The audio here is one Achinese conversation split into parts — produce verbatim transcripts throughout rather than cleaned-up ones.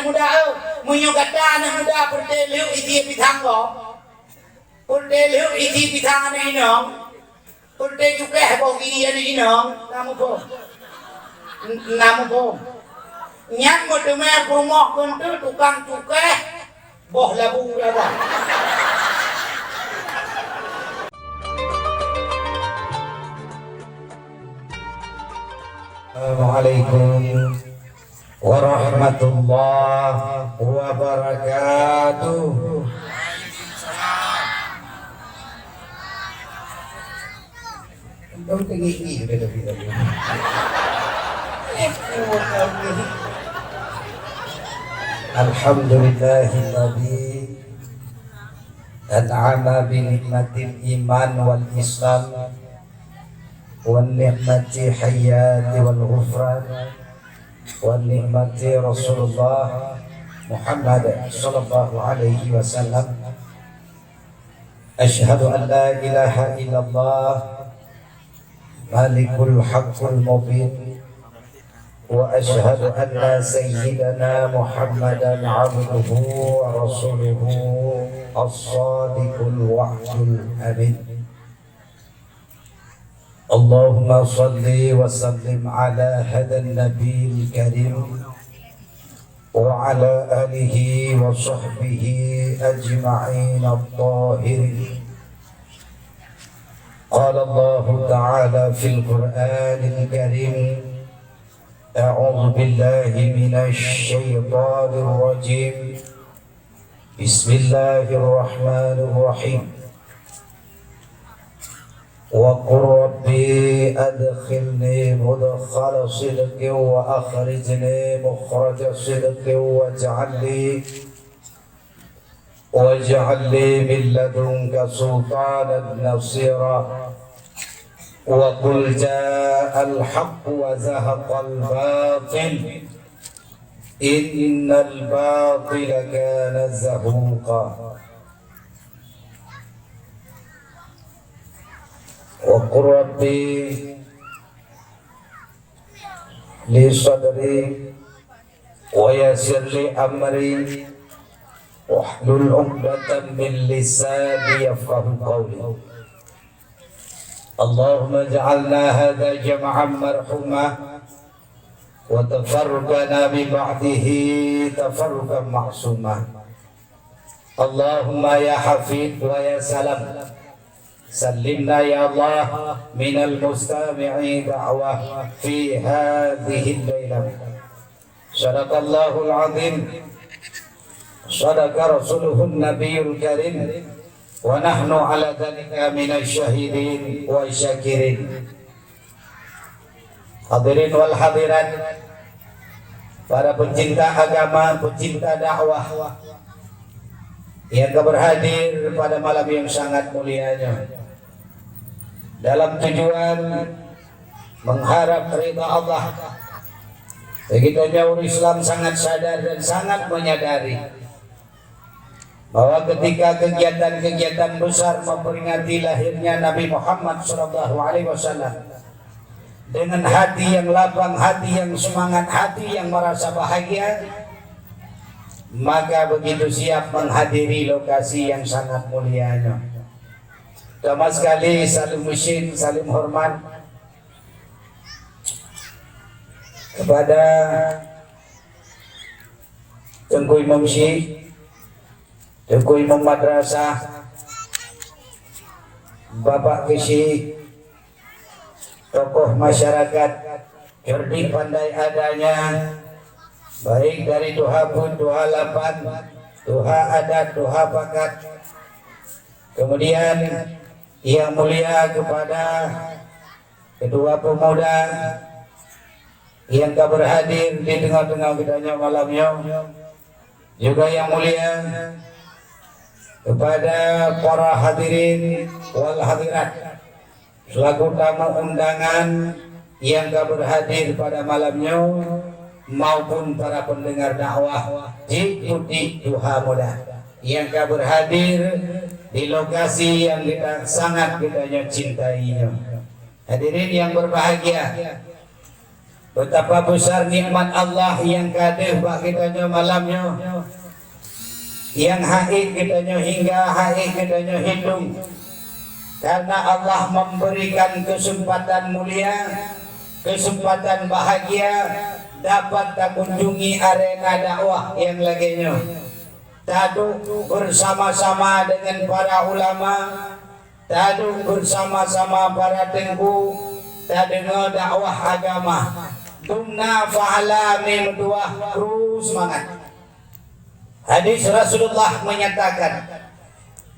Muda, eh, meunyoe gata aneuk muda peureté lheueh isi pisang gob, peureté lheueh isi pisang aneuk inong, peureté cukéh boh giri aneuk inong, na muphom? N-, na muphom? Nyan meuteumé peurumoh keuneuk tukang cukéh boh labu raba. Assalamualaikum warahmatullahi wabarakatuh. Dong teungiek-ngiek udah tapi-tapi. Alhamdulillahilladzi an'ama bi ni'matil iman wal islam, wa ni'mati hayyati wal ghufran, wa ni'mati Rasulullah Muhammad sallallahu alaihi wasallam. Asyhadu an la ilaha illallah malikul haqqul mubin, wa asyhadu anna sayyidana Muhammadan abduhu wa rasuluhu as-sadiqul wa'dul amin. Allahumma salli wa sallim ala hadan nabiyil karim wa ala alihi wa sahbihi ajma'in at-tahirin. Qala Allahu ta'ala fil Qur'anil Karim, a'udzu billahi minasy syaithanir rajim. Bismillahirrahmanirrahim. Wa qur rabbi adkhilni mudkhala sidqin wa akhrijni mukhraja sidqin waj'al li, waj'al li min ladunka sultanan nasira. Wa qul ja'al haqqu wa zahaqal batil. Innal batila kana zahuqa. Wa qur rabbi li sadri wa yassir li amri wahlul 'uqdatam min lisani yafqahu qawli. Allahumma ja'alna hadza jam'an marhuma wa tafarraqana min ba'dihi tafarraqan ma'suma. Allahumma ya Hafid wa ya Salam, sallimna ya Allah minal mustami'i da'wah fi hadhil lailah. Sadaqallahul azim. Sadaqa rasuluhun nabiyul karim. Wa nahnu ala dzalika minasy syahidin wa syakirin. Hadirin wal hadirat, para pecinta agama, pecinta dakwah yang ka berhadir pada malam yang sangat mulia nyoe. Dalam tujuan mengharap ridha Allah, kita nyoe ureuëng Islam sangat sadar dan sangat menyadari bahwa ketika kegiatan-kegiatan besar memperingati lahirnya Nabi Muhammad sallallahu alaihi wasallam, dengan hati yang lapang, hati yang semangat, hati yang merasa bahagia, maka begitu siap menghadiri lokasi yang sangat mulia nyoe. Utama sekali, salim musim, salim hormat kepada Teungku Imum Syik, Teungku Imum Madrasah, Bapak Keuchik, tokoh masyarakat, cerdik pandai adanya, baik dari tuha pun, tuha lapan, tuha adat, tuha pakat. Kemudian, yang mulia kepada Ketua Pemuda yang ka berhadir di tengah-tengah kita nyoe malam nyoe, juga yang mulia kepada para hadirin wal hadirat selaku tamu undangan yang ka berhadir pada malam nyoe maupun para pendengar dakwah di Budi Tuha Muda yang ka berhadir di lokasi yang kita sangat kita nyoe cintai nyoe. Hadirin yang berbahagia, Betapa besar nikmat Allah nyang ka deuh bak geutanyoe malam nyoe, nyang haiek geutanyoe hingga, haiek geutanyoe hitong. Karena Allah memberikan kesempatan mulia, kesempatan bahagia dapat takunjungi arena dakwah nyang lagée nyoe. Taduek bersama-sama dengan para ulama, taduek bersama-sama para teungku, tadeungoe dakwah agama. Dumna fa'ala mim tuah, terus semangat. Hadis Rasulullah menyatakan,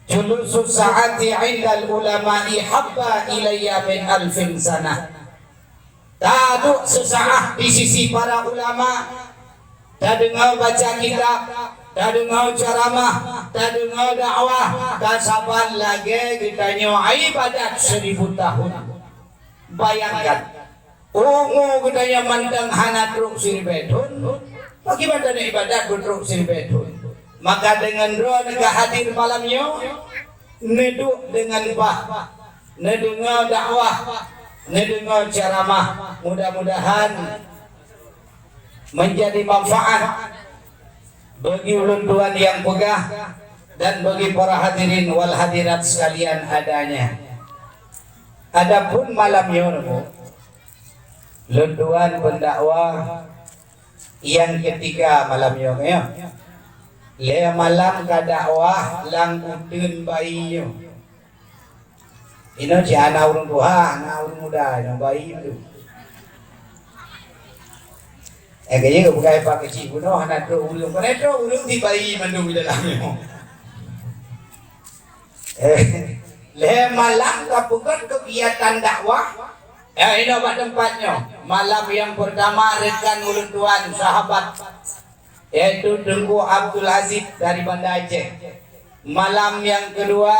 "Julusus sa'ati 'indal ulama'i habba ilayya min alfin sanah." Taduek seusaah di sisi para ulama, tadeungoe baca kitab, tadeungoe ceramah, tadeungoe dakwah, ka saban lagée geutanyoe ibadat seribu tahun. Bayangkan, umu geutanyoe mantong hana trok siribée thon, pakriban taneuk ibadat beutrok siribée thon. Maka deungon droeneuh ka hadir malam nyoe, neuduek deungon bah, neudeungoe dakwah, neudeungoe ceramah. Mudah-mudahan menjadi manfaat bagi ulôn tuan nyang peugah dan bagi para hadirin wal hadirat sekalian adanya. Adapun malam nyoe, lôn tuan pendakwah nyang ketiga malam nyoe, ya. Lhée malam ka dakwah lam uteuen bayi nyoe. Inoe cit hana ureuëng tuha, hana ureuëng muda, inoe bayi tu. Eh, kaya bukai pak kecil bunoe hana trok ureuëng, bukan trok ureuëng di bayi mandum di dalam nyoe. Eh, lhée malam ka peugét kegiatan dakwah. Eh, inoe bak tempat nyoe. Malam yang pertama rekan ulôn tuan, sahabat yaitu Teungku Abdul Aziz dari Banda Aceh. Malam yang kedua,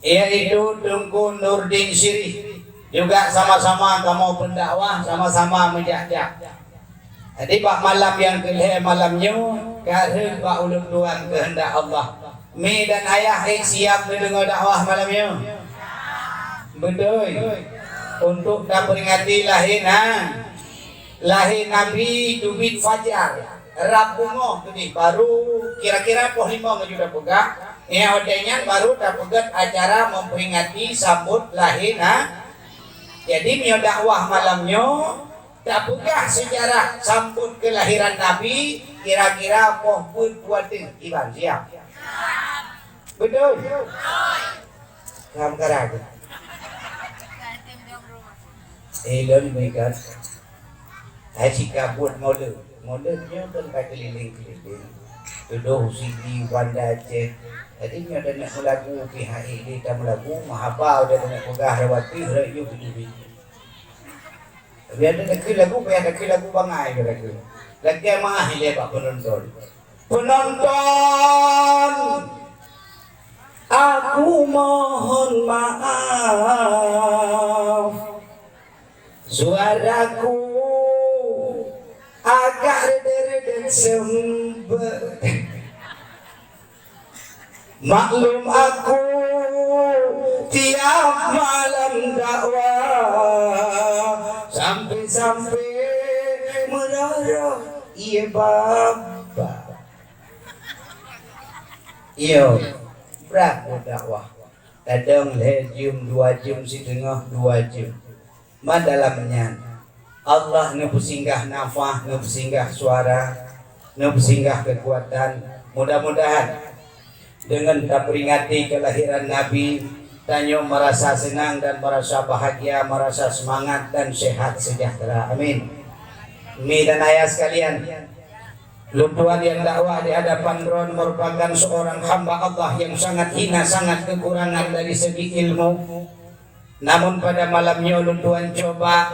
yaitu Teungku Nurdin Sirih, juga sama-sama kamoe pendakwah, sama-sama meujak-jak. Jadi, bak malam yang keulhée malam nyoe, ka rhot bak ulôn tuan keuheundak Allah. Mi dan ayah, eh, siap neudeungoe dakwah malam nyoe? Beutôi. Untuk taperingati lahé na-, lahé Nabi teubiet fajar, rab beungoh keudeh, baru kira-kira poh limong laju tapeugah. Nyan watée nyan baru tapeugét acara memperingati sambot lahé na-, jadi, meunyoe dakwah malam nyoe, tapeugah seujarah sambot keulahiran Nabi, kira-kira poh peuet kuarter, kiban siap? Beutôi? Ka meukarat. Eh, lôn meuikat. Hai sika buet mulod. Mulod nyoe kan ka keuliléng-keuliléng. Tudoh sigi Banda Aceh. Jadi nyoe taneuk meulagu pih hana lé tameulagu, meuhaba udah taneuk peugah rawati, rot yue beujibi. Biar takheun lagu, biar takheun lagu bangai, biar takheun. Lagée meuah ilée bak penonton. Penonton, aku mohon maaf, suaraku agak rede-rede sembek. Maklum aku tiap malam dakwah, sampai-sampai meurara, ié Baba. Iyo, brat buet dakwah. Kadang lhée jeuem, dua jeuem siteungoh, dua jeuem. Madalam nyan, Allah neupeusinggah nafah, neupeusinggah suara, neupeusinggah keukuatan. Mudah-mudahan deungon taperingati keulahiran Nabi, tanyoe meurasa seunang dan meurasa bahagia, meurasa seumangat dan sehat seujahteura. Amin. Mi dan ayah sekalian, lôn tuan nyang dakwah di hadapan droen merupakan seorang hamba Allah nyang sangat hina, sangat keukurangan dari segi ilmu. Namun pada malam nyoe lôn tuan cuba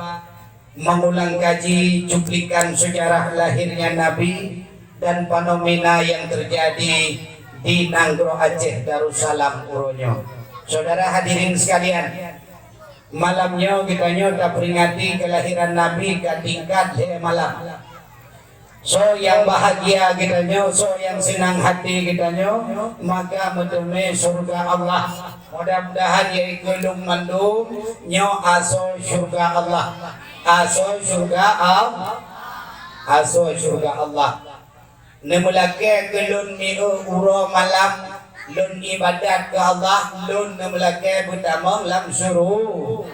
mengulang kaji cuplikan sejarah lahirnya Nabi dan fenomena yang terjadi di Nanggroe Aceh Darussalam uroe nyoe. Saudara hadirin sekalian, malam nyoe geutanyoe taperingati keulahiran Nabi ka tingkat lhée malam. Soe nyang bahagia geutanyoe, soe nyang seunang hati geutanyoe, maka meuteumé syeuruga Allah. Mudah-mudahan ya ikeu lôn mandum nyoe asoe syeuruga Allah. Asoe syeuruga Allah. Asoe syeuruga Allah. Neumeulakée keu lôn mieu uroe malam lôn ibadat keu Allah, lôn neumeulakée beutamong lam syuru-,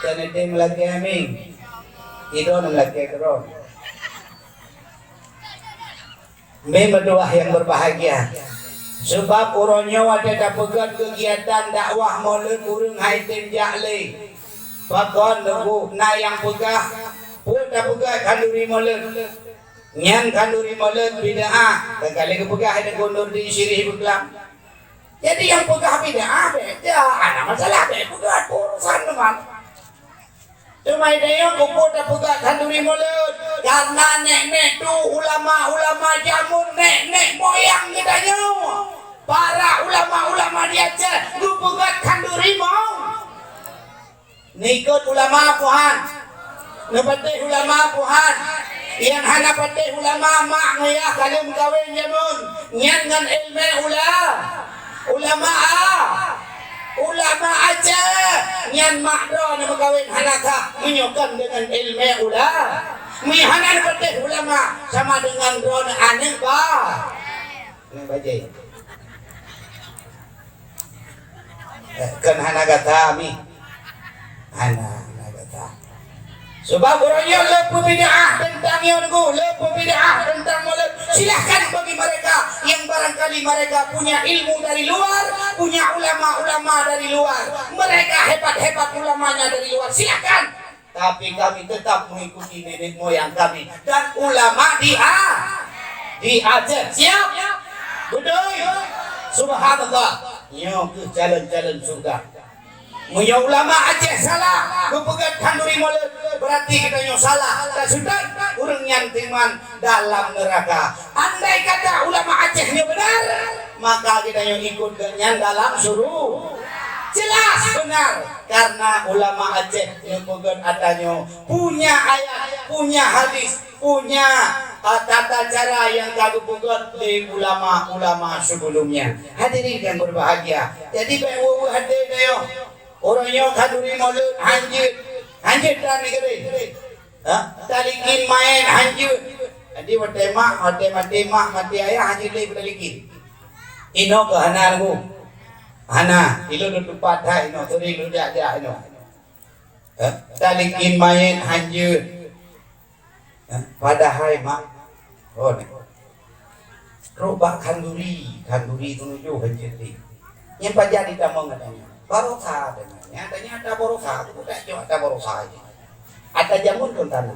keuneudeueng meulakée amin. Idroe neumeulakée keudroe. Meutuah nyang berbahagia. Sebab uroe nyoe watée tapeugét keugiatan dakwah Maulud ureuëng hai tem jak lé. Pakon leubeh na nyang peugah, peue tapeugét khanduri Maulud. Nyan khanduri Maulud bid'ah. Tangkali geupeugah di Gunur di Sirih Buklam. Jadi nyang peugah bid'ah beda, hana masalah, beda peugah urusan teuma. Teuma idéh nyoe keupeue tapeugah khanduri Maulud? Karena nek-nek tu ulama-ulama jameun nek-nek moyang geutanyoe. Para ulama-ulama di Aceh geupeugah khanduri Maulud. Neukot ulama puhan. Neupatéh ulama puhan. Nyang hana patéh ulama mak ngon yah ka lheueh meukawen jameun. Nyan ngon ilmu ula-, ulama a-, ulama Aceh. Nyan mak droe neumeukawen hana sah meunyoe kon deungon ilmu ula-. Meunyoe hana neupatéh ulama sama deungon droe aneuk ba-, aneuk bajée. Eh, kon hana gata mi. Hana, hana gata. Sebab ureuëng nyoe le peubid'ah teuntang nyoe nunggu, le peubid'ah teuntang Maulud. Silahkan bagi mereka yang barangkali mereka punya ilmu dari luar, punya ulama-ulama dari luar. Mereka hebat-hebat ulamanya dari luar. Silahkan. Tapi kami tetap mengikuti nenek moyang kami dan ulama di A-, di Aceh. Siap? Beutôi? Subhanallah. Nyoe keuh calon-calon syeuruga. Meunyoe ulama Aceh salah, geupeugét khanduri Maulud, berarti geutanyoe salah. Taseutôt ureuëng nyan teuman dalam neuraka. Andai kata ulama Aceh nyoe beunar, maka geutanyoe ikot geuhnyan dalam syuru-. Jelas beunar, karena ulama Aceh neupeugét ata nyoe punya ayat, punya hadis, punya, ah, tata cara nyang ka geupeugét lé ulama-ulama sebelumnya. Hadirin yang berbahagia, jadi bék weueh-weueh até tanyoe. Uroe nyoe khanduri Maulud hanjeuet, hanjeuet tan di keudeh. Ha? Talikin maén hanjeuet. Jadi watée mak, watée maté mak, maté ayah hanjeuet lé beutalikin. Inoe keuh hana lagu. Hana, ilôn lôn tupat that inoe, turi lôn jak-jak inoe. Ha? Talikin maén hanjeuet. Ha? Padahai mak, oh, ni. Trok bak khanduri, khanduri teunujoh hanjeuet lé. Nyan pajan jitamong katanya. Barosa katanya. Nyan katanya ata barosa, aku tak jawab ata barosa aja. Ata jameun kon tanah.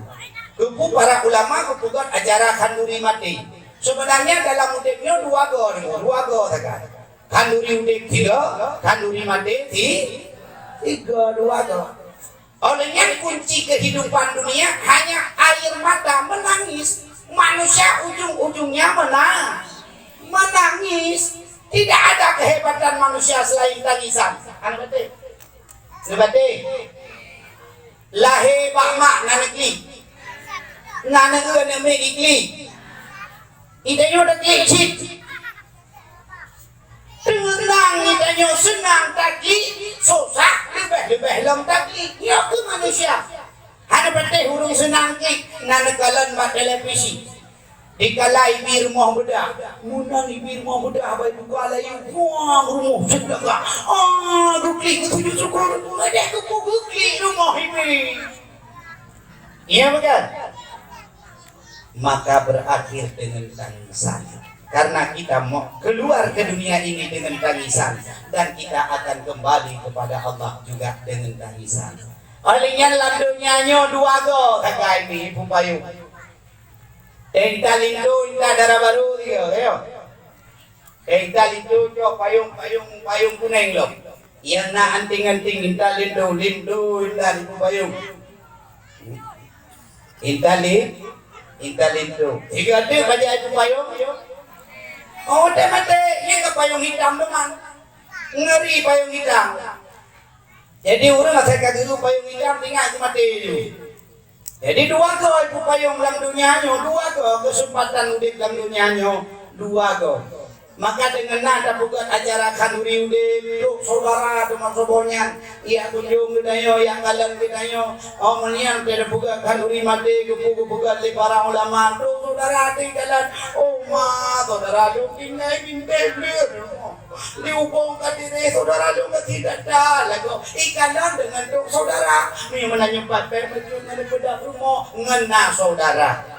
Keupeue para ulama geupeugét acara khanduri maté. Sebenarnya dalam udeb nyoe dua goe, dua goe sagai. Khanduri udeb tiga, khanduri maté ti-, tiga, dua goe. Oleh nyan kunci kehidupan dunia hanya air mata menangis. Manusia ujung-ujungnya mena-, menangis. Tidak ada kehebatan manusia selain tangisan. Hana beutôi? Hana beutôi? Lahé bak mak na neuklik. Na neueu aneuk miet jiklik. Idéh nyoe teuklik cit. Teunang geutanyoe seunang taklik, susah leubeh-leubeh lom taklik. Nyoe keuh manusia. Hana patéh ureuëng seunang klik, na neukalon bak televisi. Dikala ibi rumoh beudah, meunang ibi rumoh beudah bai buka layu, buang rumoh seudeuka. Ah, geuklik geusujud syukur, meudeh keupeue geuklik rumoh ibi. Iya bukan? Maka berakhir dengan tangisan. Karena kita mau keluar ke dunia ini dengan tangisan, dan kita akan kembali kepada Allah juga dengan tangisan. Oleh nyan lam donya nyoe dua goe sagai mi pupayong. Intat linto, intat dara barô tiga, ayo. Intat linto cok payong, payong, payong kuneng lom. Nyang na anting-anting intat linto, linto intat linto payong. Intat li-, intat linto. Tiga teuk bajée ibu payong. Oh, teumaté, nyang ka payong hitam teuma. Ngeri payong hitam. Jadi ureuëng asai ka geuru payong hitam, ingat keu maté jih. Jadi dua goe ibu payong lam donya nyoe, dua goe. Keuseumpatan udép lam donya nyoe dua goe. Maka deungon na tapeugöt acara khanduri udép, trok syedara teuma saboh nyan, jak kunjong geutanyoe, jak kalon geutanyoe. Oh, meunyoe tapeugöt khanduri maté, geupeu-, geupeugöt lé para ulama, trok syedara teuh kalon. Oh ma, syedara lôn tinggai bintée bleuet. Di ubông ka tireh syedara lôn ka sidata lagoe. Ikalon deungon trok syedara. Meunyoe meunan nyoe pat bèk meukeue ngon peudap rumoh ngon na syedara.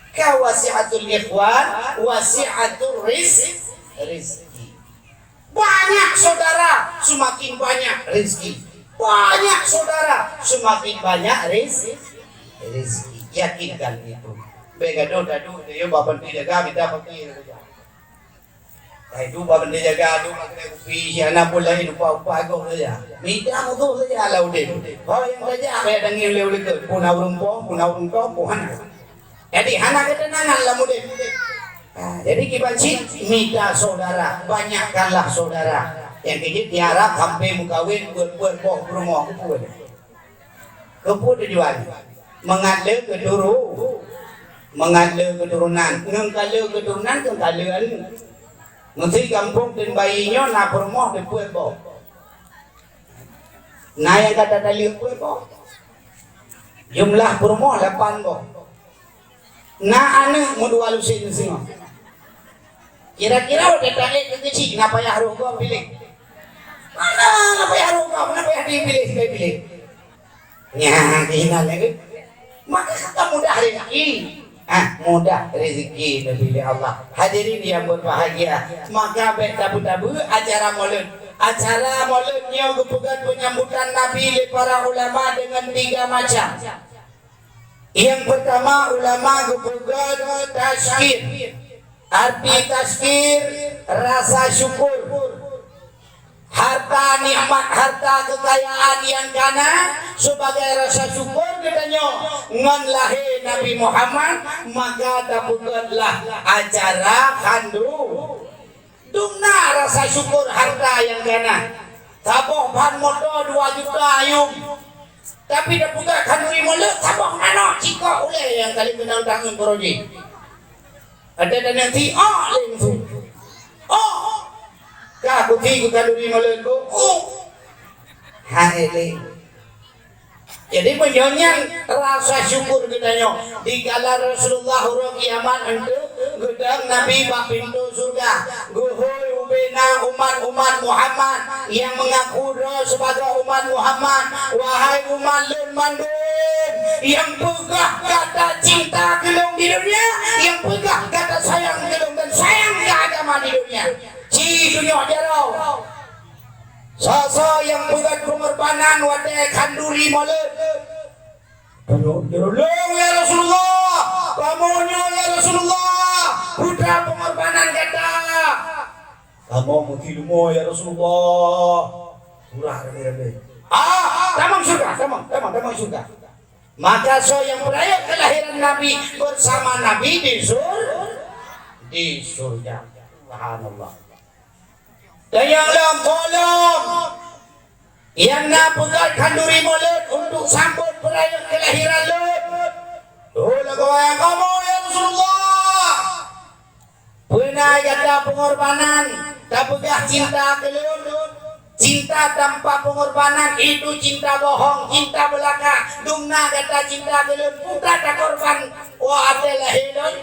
Ka wasi'atul ikhwan, wasi'atul rizq, rizki. Banyak syedara, seumaken banyak rezeki. Banyak syedara, seumaken banyak rez-, rezeki. Yakinkan itu. Bèk gadoh taduek, yo, bak panti jaga, mita panti jaga. Hai tu, bak panti jaga tu, pakai kupi, si anak pun lain, upah-upah agong saja. Mita musuh saja, Alauddin. Ho nyang saja, bèk tangieng lé ulèe, pun ureueng po, pun ureueng po, pun hana. Jadi, hana keuteunangan lam udép. Ha, jadi, kiban cit mita syedara, banyakkanlah syedara. Nyang keujeuet di Arab sampai meukawen, buet-buet boh peurumoh, keupeue. Keupeue tujuan? Mangat le keuturu-, mangat le keuturonan. Ngon ka le keuturonan, ngon ka le aneuk. Meusé gampông dan bayi nyoe na peurumoh teupeue boh. Na nyang ka tataleuek peuet boh. Jumlah peurumoh lapan boh. Na aneuk meudua lusen singoh. Kira-kira watèe taék keu keuchik, na payah roh gob piléh. Mana na payah roh gob, na payah dipiléh, dipiléh. Nyan keuhinan lagèe. Maka ka mudah rezeki. Ah, mudah rezeki neubri lé Allah. Hadirin yang berbahagia, maka bèk tabeue-tabeue acara Maulud. Acara Maulud nyoe geupeugöt peunyambutan Nabi lé para ulama deungon tiga macam. Nyang peurtama, ulama geupeugöt tazkir. Arti tazkir, rasa syukur. Harta nikmat, harta keukayaan nyang ka na, sibagai rasa syukur geutanyoe ngon lahé Nabi Muhammad, maka tapeugötlah acara khandu. Dum na rasa syukur harta nyang ka na. Saboh ban moto dua juta ayum. Tapi tapeugöt khanduri Maulud, saboh manok cikok ulèe nyang ka lheueh geunang tangeun peuroji. Ada dan nanti, ah, langsung. Oh, ka kuthi keu khanduri Maulud, oh. Hai, lé. Jadi, meunyoe nyan rasa syukur geutanyoe, dikala Rasulullah uroe kiamat eunteuk geudong Nabi bak pintoe syeuruga, geuhôi ubena umat-umat Muhammad nyang meungaku droe sibagoe umat Muhammad, "Wahai umat lôn mandum, nyang peugah gata cinta keu lôn di donya, nyang peugah gata sayang keu lôn dan sayang keu agama di donya, ci tunyok jaroe." Soe-soe nyang peugöt peungorbanan watèe khanduri Maulud? Tanyoe, "Lôn, ya Rasulullah! Kamoe nyoe, ya Rasulullah! Peue teuma peungorbanan gata?" "Kamoe meuti leumo, ya Rasulullah." Surah ramé-ramé. "Ah, tamong syeuruga, tamong, tamong, tamong syeuruga." Maka soe nyang peurayeuk keulahiran Nabi beusama Nabi di sur-, di syeuruga. Subhanallah. Dan nyang lom, soe lom nyang na peugöt khanduri Maulud untuk sambot peurayeuk keulahiran lôn? Tuh lagoe, "Kamoe, ya Rasulullah! Peue na gata peungorbanan, tapeugah cinta keu lôn? Cinta tanpa pengorbanan itu cinta bohong, cinta beulaka. Dum na gata cinta keu lôn, peue takorban watèe lahé lôn?"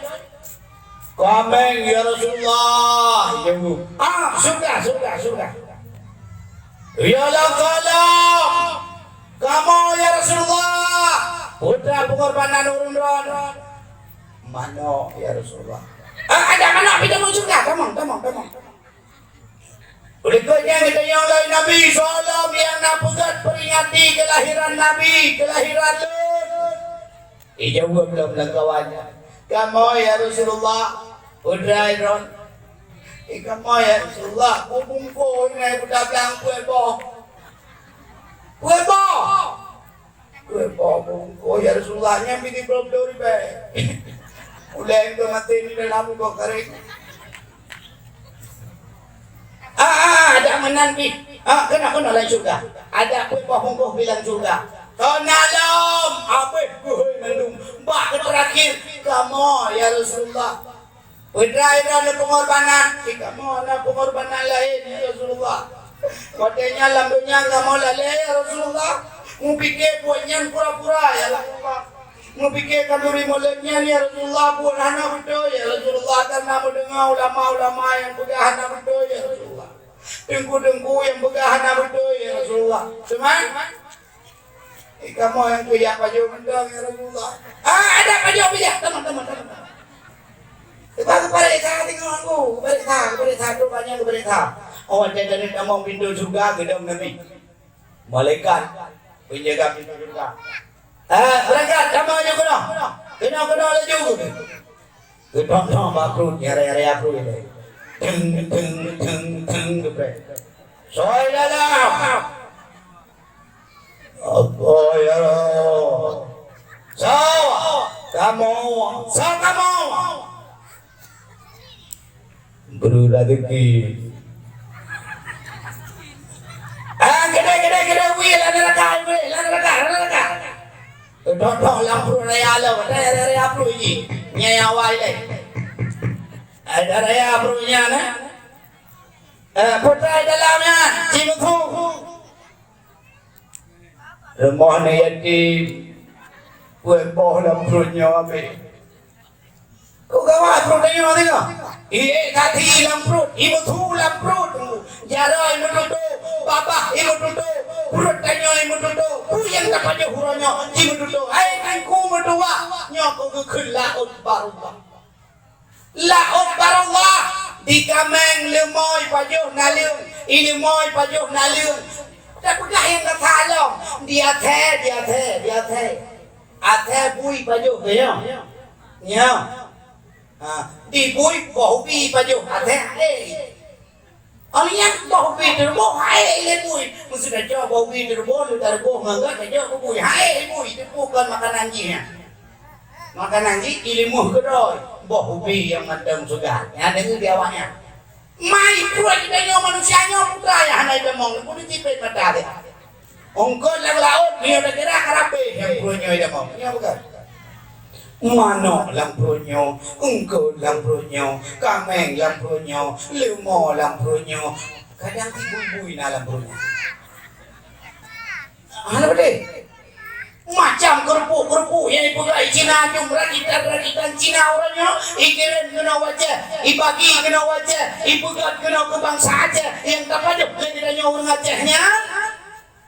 "Kaméng, ya Rasulullah," jaweueb. "Ah, syeuruga, syeuruga, syeuruga." "Ya Allah, tolong kamoe, ya Rasulullah." "Peue teuma peungorbanan ureueng droen?" "Manok, ya Rasulullah." "Ah, ada manok, pih tamong syeuruga, tamong, tamong, tamong." Ulikot nyan geutanyong lé Nabi, "Soe lom nyang na peugöt peuringati keulahiran Nabi, keulahiran lôn?" Ijaweueb lom lam kawan nyan, "Kamoe, ya Rasulullah." "Peue teuma droen?" "Eh, kamoe, ya Rasulullah, bubungkôh nyan beutablang peuet boh." "Peuet boh?" "Peuet boh bungkôh, ya Rasulullah, nyan pih di bloe-bloe ribèe. Ulèe keu maté di dalam bungkôh kareng." "Ah, ah, ada meunan pih. Ah, keunoe, keunoe lam syeuruga. Ada peuet boh bungkôh pih lam syeuruga." Keunoe lom, abéh geuhôi mandum. Bak keu teurakhir, Kamoe, ya Rasulullah. Peue teuma na peungorbanan, di kamoe na peungorbanan laén, ya Rasulullah. Watée nyan lam donya kamoe lalée, ya Rasulullah. Mupike buet nyan pura-pura, ya Rasulullah. Mupike khanduri mulod nyan, ya Rasulullah, buet hana beutôi, ya Rasulullah, kareuna meudeungoe ulama-ulama nyang peugah hana beutôi, ya Rasulullah. Teungku-teungku nyang peugah hana beutôi, ya Rasulullah. Teuma, eh, kamoe nyang kujak pajoh mantong, ya Rasulullah. Ah, ada pajoh, pajoh. Teuma, teuma, teuma, teuma. Sebab keupareksa, tengok aku. Keupareksa, keupareksa, tu banyak keupareksa. Oh, ada dari kamoe pintoe syeuruga, geudong Nabi. Malaikat penjaga pintu syeuruga. Eh, malaikat, kamoe laju keunoe. Keunoe, keunoe laju. Geudong-dong bak pruet, nyaré-nyaré pruet. Deng, deng, deng, deng, geprek. Soe dalam? Apa ya Allah? Soe? Kamoe. Soe kamoe? Bri raseuki. Ah, keudeh, keudeh, keudeh, wie, lam neuraka, wie, lam neuraka, lam neuraka. Dok-dok lam pruet raya lom, raya, raya pruet jih. Nyan nyang awai lé. Ada raya pruet nyan, eh? Eh, putra dalam nyan, Cimeusu. Rumoh aneuk yatim, peuet boh lam pruet nyoe abéh. Kok gawat pruet tanyoe teuka? Iék gaki lam pruet, imeusu lam pruet. Jaroe imeututoe, babah imeututoe, pruet tanyoe imeututoe. Peue nyang tapajoh uroe nyoe jimeututoe? Hai Teungku meutuwah, nyoe kok geukheun laôt barô Allah. Laôt barô Allah, di kaméng leumo ipajoh naleueng, i leumo ipajoh naleueng. Tapeugah nyang gata lom, di até, di até, di até. Até bui pajoh keu nyoe. Nyoe. Ha, di bui boh ubi pajoh, até até. Awak nyan boh ubi teuruboh, hai lé bui. Meuseuti cok boh ubi teuruboh, leuta ruboh ngon gata cok keu bui. Hai lé bui, teupeue kon makanan jih nyan. Makanan jih ileumeuh keudroe, boh ubi nyang mantong seugah. Nyan deungoe di awak nyan. Mai pruet geutanyoe manusia nyoe putra nyang hana itamong, pun jipét mata deh. Eungkôt lam laôt, nyoe takira karabeh nyang pruet nyoe itamong. Nyoe bukan. Manok lam pruet nyoe, eungkôt lam pruet nyoe, kaméng lam pruet nyoe, leumo lam pruet nyoe. Kadang tibui-bui na lam pruet nyoe. Hana beudeh. Macam keurupuk-keurupuk nyang ipeugah i Cina, jum rakitan-rakitan Cina uroe nyoe, ikirém keunoe u Aceh, ibagi keunoe u Aceh, ipeugöt keunoe keu bansa Aceh, nyang tapajoh lé geutanyoe ureuëng Aceh nyan.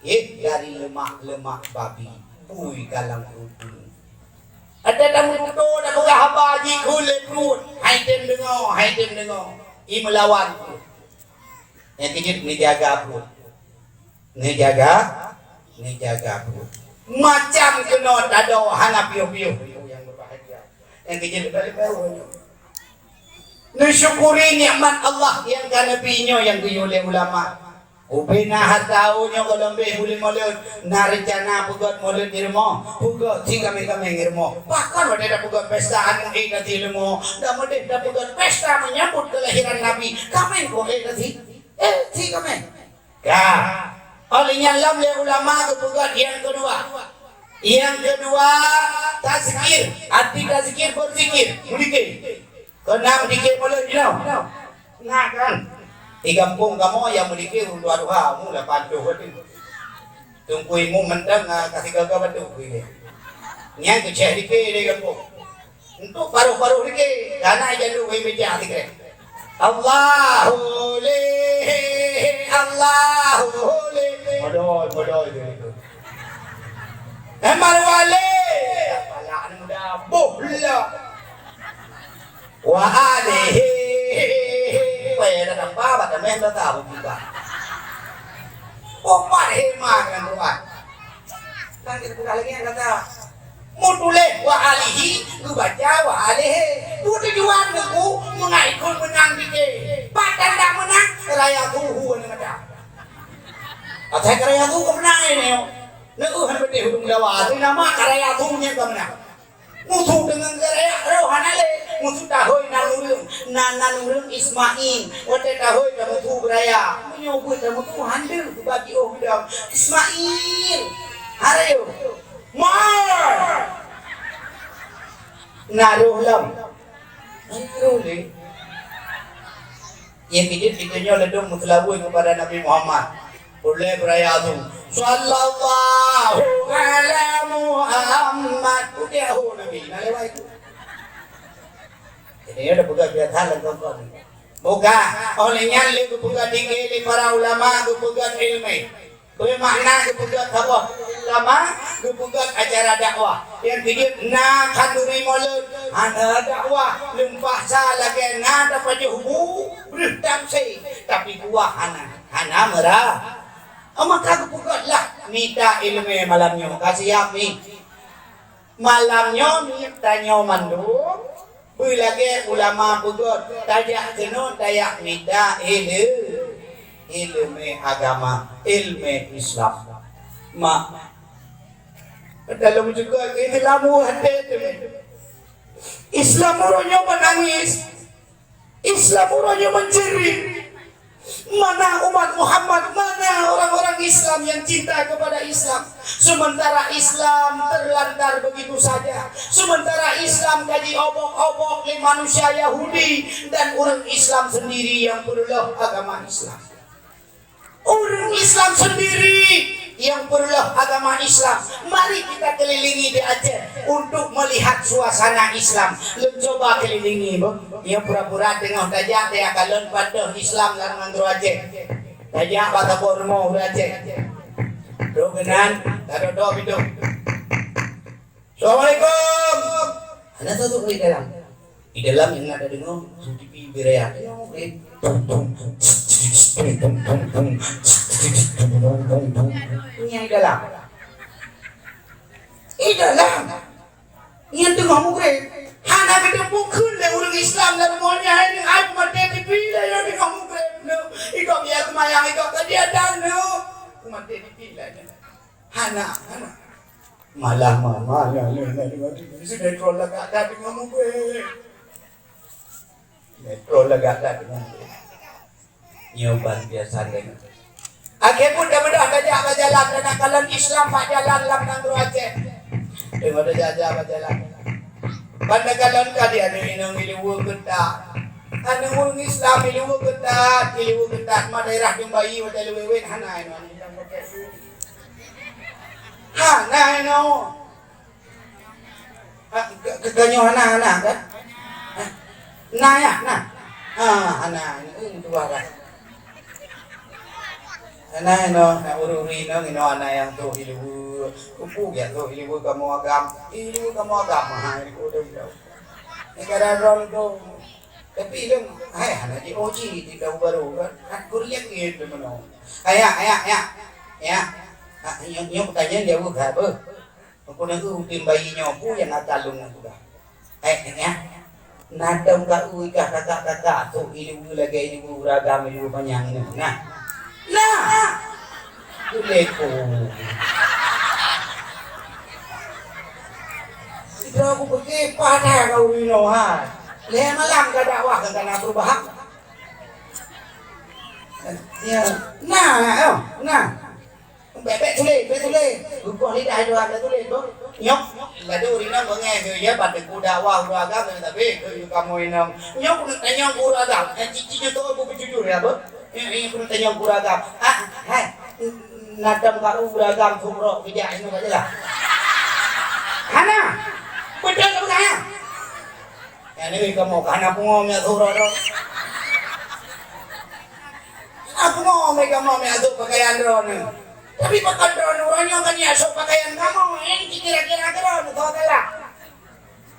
Eh, dari lemak-lemak babi, bui kalang rudu. Ada tamu tutoe, dak peugah haba jikheun lé pruet. Hai tem deungoe, hai tem deungoe. I meulawan pruet. Nyang keujeuet neujaga pruet. Neujaga, neujaga pruet. Macam keunoe tadoe hana piôh-piôh. Nyang berbahagia. Nyang keujeuet leubeh-leubeh uroe nyoe. Neusyukuri nikmat Allah nyang ka neubri nyoe nyang geuyue lé ulama. Ubena hareuta nyoe goh lom beh buleuen mulod, na reuncana peugöt mulod di rumoh, peugöt si kaméng-kaméng di rumoh. Bahkan watée tapeugöt pesta aneuk ék tasi leumo, dak meudeh tapeugöt pesta menyambut kelahiran Nabi, kaméng kok ék tasi? Ék si kaméng. Ka. Óh lheueh nyan lom lé ulama geupeugöt nyang keudua. Nyang keudua, tazkir. Arti tazkir, beuzikir, meudike. Keunam dike mulod jinoe. Nah kan. Di gampông kamoe nyang meudike ureuëng tuha-tuha, mu lapan ploh bateue. Teungku imum mantong, ah, ka sigaga bateue dike. Nyan keucéh dike di gampông. Untuk paruh-paruh dike, kana ijak duek wai meja dike. Allahu le, Allahu le. Modoi, modoi dike. Emang wale. Pala ni muda boh lah. Wa alihi. Weh, dah tampak, dah tameh, dah tahu juga. Opat hema dengan Quran. Kan kita buka lagi yang kata, mutuléh wa alihi, geubaca wa alihi. Peue tujuan Teungku, meungaikon meunang dike. Pat tanda meunang, raya tuhu ni macam. Asai raya tuhu keumeunang ini. Neuh hana beuteh udung dawa, tu nama raya tuhu nyang keumeunang. Musu deungon geuraya roh hana lé. Musu tahôi nan ureuëng, nan, nan ureuëng Ismail. Watée tahôi tamusu geuraya. Meunyoe buet tamusu handeuh bagi oh bidang. Ismail. Hana lé. Mar. Na roh lom. Na roh lé. Nyang keu jeuet geutanyoe ladôm meuseulaweuet keupada Nabi Muhammad. Ulée beuraya tu. Sallallahu ala Muhammad. Udah ho Nabi, na lewat itu. Jadi, ya, udah peugah biasa lah, tuan-tuan. Moga, oh lheueh nyan lé geupeugah tinggi lé para ulama, geupeugah ilmu. Beumakna geupeugah saboh ulama, geupeugah acara dakwah. Nyang keu jeuet na khanduri mulod, hana dakwah, lumpah sa lagée na tapajoh bu, breuh tamsé, tapi buah hana, hana meurah. Oh, maka geupeugah lah mita ilmu malam nyoe. Ka siap ni. Malam nyoe miet tanyoe mandum, beulagée ulama peugét, tajak keunoe tajak mita ileu-, ileumé agama, ileumé Islam. Mak, dalam juga Islam hati tu. Islam uroe nyoe menangis. Islam uroe nyoe menjerit. Mana umat Muhammad, mana orang-orang Islam yang cinta kepada Islam? Sementara Islam terlantar begitu saja. Sementara Islam ka jiobok-obok lé manusia Yahudi dan ureuëng Islam sendiri yang peureuloh agama Islam. Ureuëng Islam sendiri yang peureuloh agama Islam. Mari kita kelilingi di Aceh untuk melihat suasana Islam. Lôn cuba kelilingi, boh. Nyoe pura-pura teungoh tajak, tajak kalon padum Islam lam nanggroe Aceh. Tajak bak saboh rumoh ureuëng Aceh. Trok keunan, taduek-duek pintoe. Assalamualaikum. Hana satu di dalam. Di dalam nyang na tadeungoe, su T V beuraya. Nyang di dalam. Di dalam. Nyang teungoh mugreb. Hana geuteupeue kheun lé ureuëng Islam lam rumoh nyan, hai, hai, peumaté T V lé nyang teungoh mugreb. Ikok biasa seumayang, ikok kajian, no. Peumaté T V lé nyan. Hana, hana. Malah mama nyan, nyan, nyan, nyan, sinetron lagak that deungon mugreb. Sinetron lagak that deungon mugreb. Nyoe ban biasa deungon. Akhé buet dah beudah tajak bak jalan, dan kalon Islam bak jalan lam nanggroe Aceh. Tengok dah jalan bak jalan. Ban takalon ka di aneuk inong ileue keutat. Aneuk ureuëng Islam ileue keutat, ileue keutat. Ma daerah Jumbai watée lewet-wet hana inong. Hana inoe. Ah, ke, ke, tanyoe hana, hana, kan? Hah? Na, ya, na. Ah, hana, ini dua kan. Hana inoe, na ureuëng-ureuëng inoe, inoe hana nyang troh ileue. Kupu ya troh ileue kamoe agam. Ileue kamoe agam, ha, ini udah, udah. Ini kadang droe tu. Tapi lom, hai, hana di O G di daun baru kan. Kan kurian gitu meunoe. Aya, aya, aya. Ya. Ah, nyoe, nyoe pertanyaan jaweueb ka beuh. Aku nak tu rutin bayi nyoe, peue nyang na kalon aku dah. Eh, ya. Na dong ka u ikah kakak-kakak, tu ileue lagée ileue ureuëng agam, ileue panyang nyoe. Nah. Nah. Uleko. Sidroe kupeuke padah kau inoe, ha. Lhée malam ka dakwah ka kana perubahan. Ya, nah, oh, nah. Bèk, bèk tuléh, bèk tuléh. Geugoh lidah dua, bèk tuléh, boh. Nyok, laju rinong beungèh keu ya, ban teungku dakwah ureueng agam, tapi keu kamoe inong. Nyok, keuneuk tanyong keu ureueng agam. Eh, ci, ci, ci, tu, bu, bu, jujur ya, boh. Eh, eh, keuneuk tanyong keu ureueng agam. Ah, hai. Na dong ka ureueng agam sumrok bijak inoe ka jeulaih. Hana. Beutôi ka peugah, ya? Ya, ni kamoe ka hana pungo miak sumrok tu. Hana pungo miak kamoe miak sumrok pakaian droeneuh. Tapi pakon droeneuh uroe nyoe kan ya sôk pakaian kamoe, eh, kira-kira droeneuh soe salah.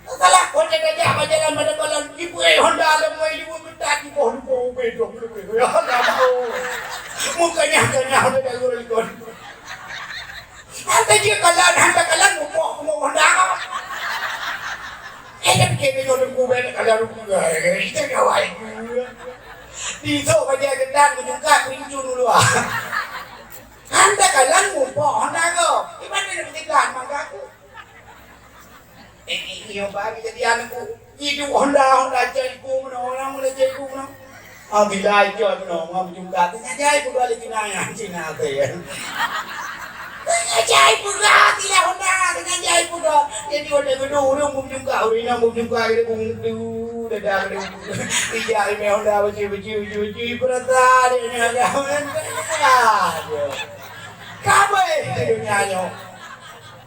Salah, kon tajak bak jalan pada malam, ibu, eh, Honda lam wai ibu keutat, ibu, ibu, ibu, ibu, ibu, ya Allah. Mukanya kanya udah dah gurun kon. Hanta jeuet kalon, hanta kalon mupoh keumu Honda. Eh, tapi kena jauh dengku bèk kalon dengku. Eh, itu kawan. Di esok bajèe keutat meujungkat rincu dulu ah. Hanta kalon mupoh Honda ko. Iban dia nak ketiga mangga aku. Eh, eh, nyoe bagi jadi aneuëk ku. Iduek Honda, Honda cek ku meunoe, Honda cek ku meunoe. Ah, bila icok meunoe, mau jungkat. Tanya jai ku dua lagi nanya, Cina tu ya. Jai peugah, tilah Honda, dengan jai peugah. Jadi, watèe geuduek ureueng beumeujungka, ureueng inong beumeujungka, jadi beumeujungka, dada geuduek. Ijak imè Honda, bacut, bacut, bacut, bacut, peurasa dia ni agak. Aduh. Kabeh di dunia nyoe.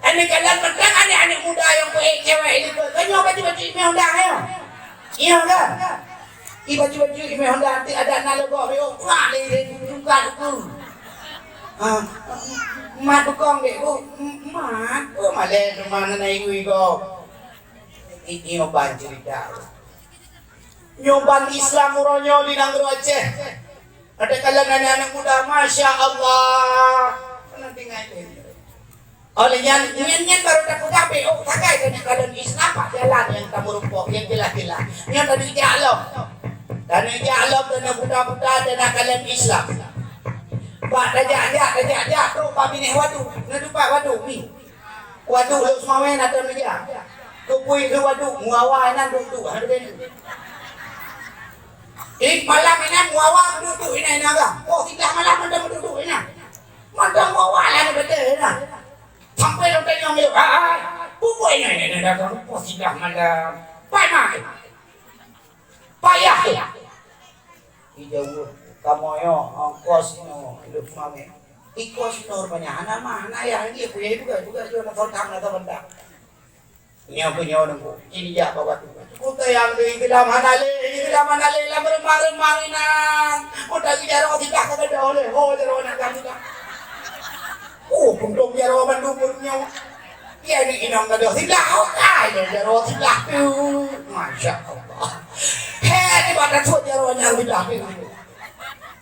Ini kalian tentang aneuk-aneuk muda nyang peuék cewek ini, kanyang bacut-bacut imè Honda, ya? Iya kan? Ibacut-bacut imè Honda, nanti ada na leuboh beu, kuat lé, lé, buka buku. Ah, mat tukang dek, bu, mat, bu, malèe teuma na ibu iko. I-, iyo ban cerita. Nyoe ban Islam uroe nyoe di nanggroe Aceh. Ada kala aneuk-aneuk muda, masya Allah. Nanti ngai. Oleh nyan, nyan, nyan baru tapeugah beu, oh, sagai keuneuk kalon Islam bak jalan nyang tameurumpok, nyang jeulaih-jeulaih. Nyan taneuk jak lom. Taneuk jak lom, taneuk buta-buta, taneuk kalon Islam. Bak tajak-jak, tajak-jak, trok bak binéh waduk. Neutupat waduk ni. Waduk Lhokseumawe na taneuk jak. Keupeue keu waduk, muawa inan duek-duek, hana beutôi. Di malam inan muawa duek-duek inan, inan agam. Oh, tiga malam mantong duek-duek inan. Mantong muawa lah ni beutôi inan. Sampai lôn tanyong lé, "Hai, hai, peue buet nyoe, nyoe, nyoe, nyoe, pukul sibelas malam? Pai mai? Payah tu." Ijaweueb, "Kamoe nyoe, ongkos inoe, leuh mamèh." Iko sinoe rupanya, hana mah, hana yah lagi, aku yah juga, juga, juga, na sontang, na sontang. Nyoe keu nyoe nunggu, jijak bak watèe. Kuta nyang di Islam hana lé, Islam hana lé, lam reumah-reumah inan. Udah jaroe sibelah ka gadôh lé, ho jaroe aneuk kami dah. Oh, untung jaroe mandum ureueng nyoe. Iya ni inong gadôh sibelah, oh, kai jaroe sibelah tu. Masya Allah. Hé, di bak tasut jaroe nyang sibelah tu.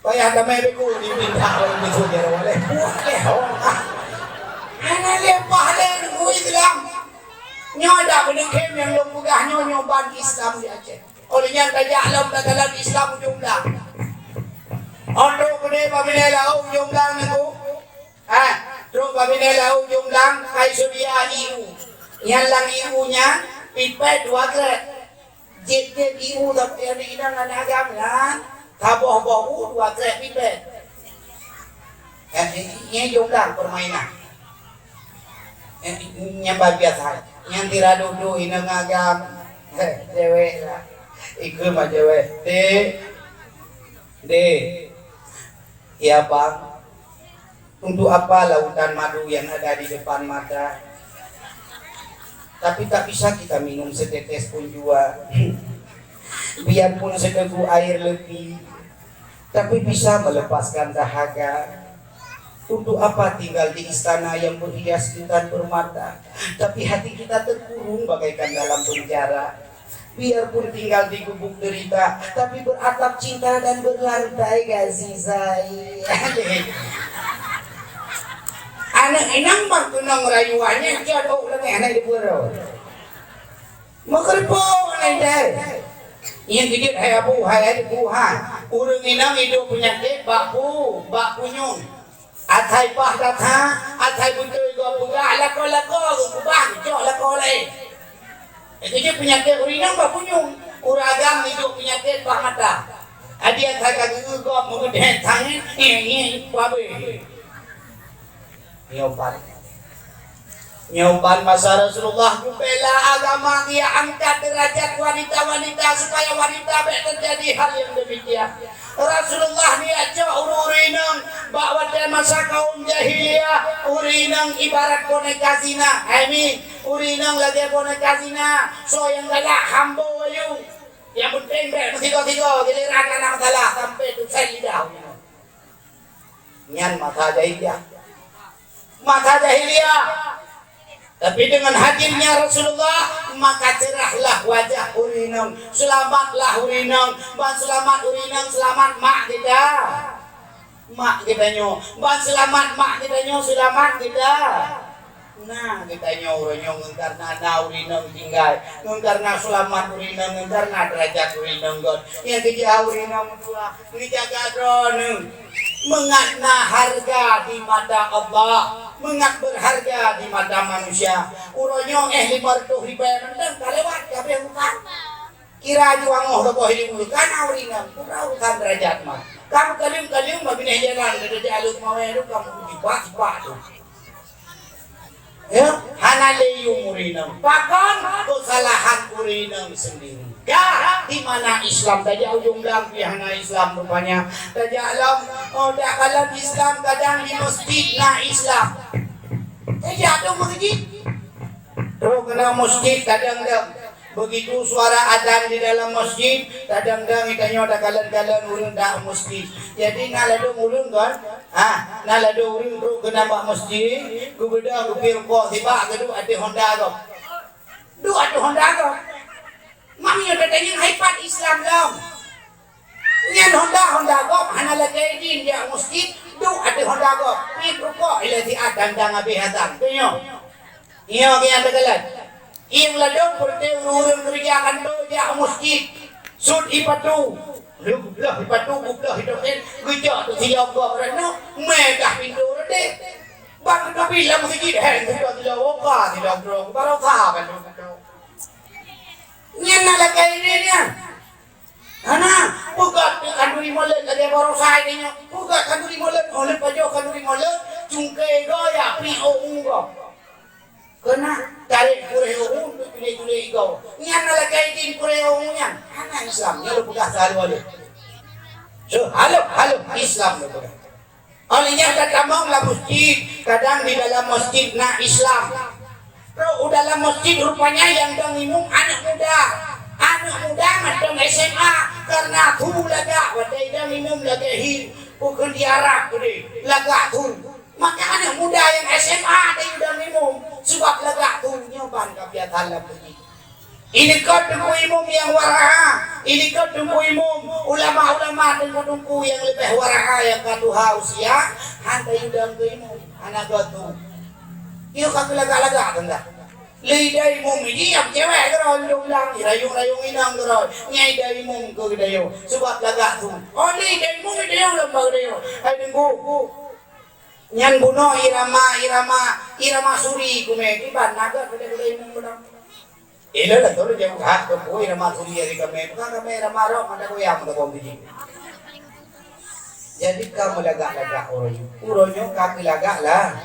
Payah damai beku di pinta orang itu jaroe lé. Buah lé, oh. Hana lé pah lé nunggu Islam. Nyoe dak beuneukem nyang lôn peugah nyoe, nyoe ban Islam di Aceh. Oleh nyan tajak lom dalam Islam ujong blang. Trok keudeh bak binéh laôt ujong blang nyoe. Ha, trok bak binéh laôt ujong blang, kai seudia ié u. Nyan lam ié u nyan, pipet dua krek. Jép-jép ié u, tapi aneuk inong hana agam nyan, taboh-boh u dua krek pipet. Eh, nyan ujong blang permainan. Eh, nyan bah biasa. Nyan tira duek-duek inong agam. Eh, cewek lah. Ikheun bak cewek. Dek. Dek. Ya, Bang. Untuk apa lautan madu yang ada di depan mata, tapi tak bisa kita minum setetes pun jua? Biarpun seteguk air lebih, tapi bisa melepaskan dahaga. Untuk apa tinggal di istana yang berhias intan permata, tapi hati kita terkurung bagaikan dalam penjara? Biarpun tinggal di gubuk derita, tapi beratap cinta dan berlantai kasih sayang. Aneuk inong bak keunong rayuan nyan, jadok leungeh aneuk di pura. Meukeureupo aneuk dai. Nyang geujeuet hai abu, hai abu, ha. Ureueng inong iduek peunyakét bak pu, bak punyueng. Asai paih that, asai beutôi gob peugah, lakoe-lakoe geukeubah, geucok lakoe laén. Itu je peunyakét ureueng inong bak punyueng, ureueng agam iduek peunyakét bak mata. Adi asai ka geu gob meugeudeh tangieng, ngieng-ngieng, pabeh. Nyoe ban. Nyoe ban masa Rasulullah geubela agama, dia angkat derajat wanita-wanita supaya wanita bèk terjadi hal yang demikian. Rasulullah neujak cok ureueng-ureueng inong bak watèe masa kaum jahiliyah, ureueng inong ibarat boneka zina. Hai mi, ureueng inong lagèe boneka zina, soe nyang galak hambo ayue. Nyang penting bèk meusigoe-sigoe, giliran hana masalah, sampai tusèe lidah ureueng inong. Nyan masa jahiliyah. Masa jahiliyah. Tapi dengan hadirnya Rasulullah, maka cerahlah wajah ureueng inong, selamatlah ureueng inong. Ban selamat ureueng inong, selamat mak kita. Mak kita nyoe. Ban selamat mak kita nyoe, selamat kita. Nah, kita nyoe uroe nyoe ngon karena na ureueng inong tinggai, ngon karena selamat ureueng inong, ngon karena derajat ureueng inong göt. Nyang keujeuet ureueng inong meutuah. Geujaga droeneuh, mangat na hareuga di mata Allah, mangat beurhareuga di mata manusia. Uroe nyoe éh limong reutôh ribèe mantong ka lewat, ka abéh urosan. Kira juangoh saboh ileumèe, ka na ureueng inong, peue urosan deurajat mah. Kamu kaleueng-kaleueng bak binéh jalan, ka tajak aleueng mawé tu, kamu jipak-jipak tu. Ya, hana lé yum ureueng inong. Pakon? Keusalahan ureueng inong sendiri. Ya, di mana Islam? Tajak ujong blang pih hana Islam rupanya. Tajak lom, oh, takalon Islam kadang di masjid na Islam. Tajak tu masjid. Trok keunoe masjid kadang-kadang. Begitu suara azan di dalam masjid, kadang-kadang geutanyoe takalon-kalon ureueng dak masjid. Jadi na ladôm ureueng kan? Ah, na ladôm ureueng trok keunan bak masjid, geubeudôh geupie rukok sibak geuduek ateueh honda gob. Duek ateueh honda gob. Mami nyoe tatanyong hai pat Islam lom. Nyan honda-honda gob hana lagèe idin jak masjid, duek ateueh honda gob, piep rukok ilèe siat dang-dang abéh azan. Tanyong. Nyoe nyang teukalon. Nyang ladôm peureute ureueng-ureueng keureuja kantô jak masjid. Sut ipatu. Gubloh ipatu, gubloh itoken, geujak tu siyok gob rot nyoe, mé gah pintoe rot deh. Bang teubiet lam masjid, hèn, sudôh sila woka, sila droe, baroesa kan tu. Nyan na lagèe idin nyan. Hana, peugah khanduri mulod lagèe baroesa idin nyoe. Peugah khanduri mulod, oh, lheueh pajoh khanduri mulod, cungké goe ya pi oh unggoe. Keunan tarek puréh ureueng, tuléh-tuléh igoe. Nyan na lagèe idin puréh ureueng nyan. Hana Islam, nyoe lôn peugah seuhalôh-halôh. Seuhalôh-halôh Islam lôn peugah. Óh lheueh nyan tatamong lam masjid, kadang di dalam masjid na Islam. Trok u dalam masjid rupanya nyang dong imum aneuk muda. Aneuk muda mantong S M A, kareuna su lagak watèe dong imum lagèe hi, bukon di Arab keudeh, lagak su. Maka aneuk muda nyang S M A dong imum, sabab lagak su nyoe ban ka biasa lam masjid. Ilikot teungku imum nyang wara'a, ilikot teungku imum, ulama-ulama teungku-teungku nyang leubeh wara'a nyang ka tuha usia, han tayue dong keu imum, hana geutu. Nyoe ka geulagak-lagak teuntang. Lé idai imum, idi nyang cewek keudroe, lôn blang, irayong-rayong inong keudroe, nyang idai imum keu geutanyoe, sabab lagak su. Oh, lé idai imum, idai lôn bak geutanyoe. Hai teungku, nyan bunoe irama, irama, irama suri kumé, kiban na geuh keudeh-keudeh imum bunoe. Ilôn lah, lôn jaweueb that, keu peue irama suri ari kamé, bukan kamé irama roh, mata goyang, mata goyang biji. Jadi, ka meulagak-lagak uroe nyoe. Uroe nyoe ka keulagak lah.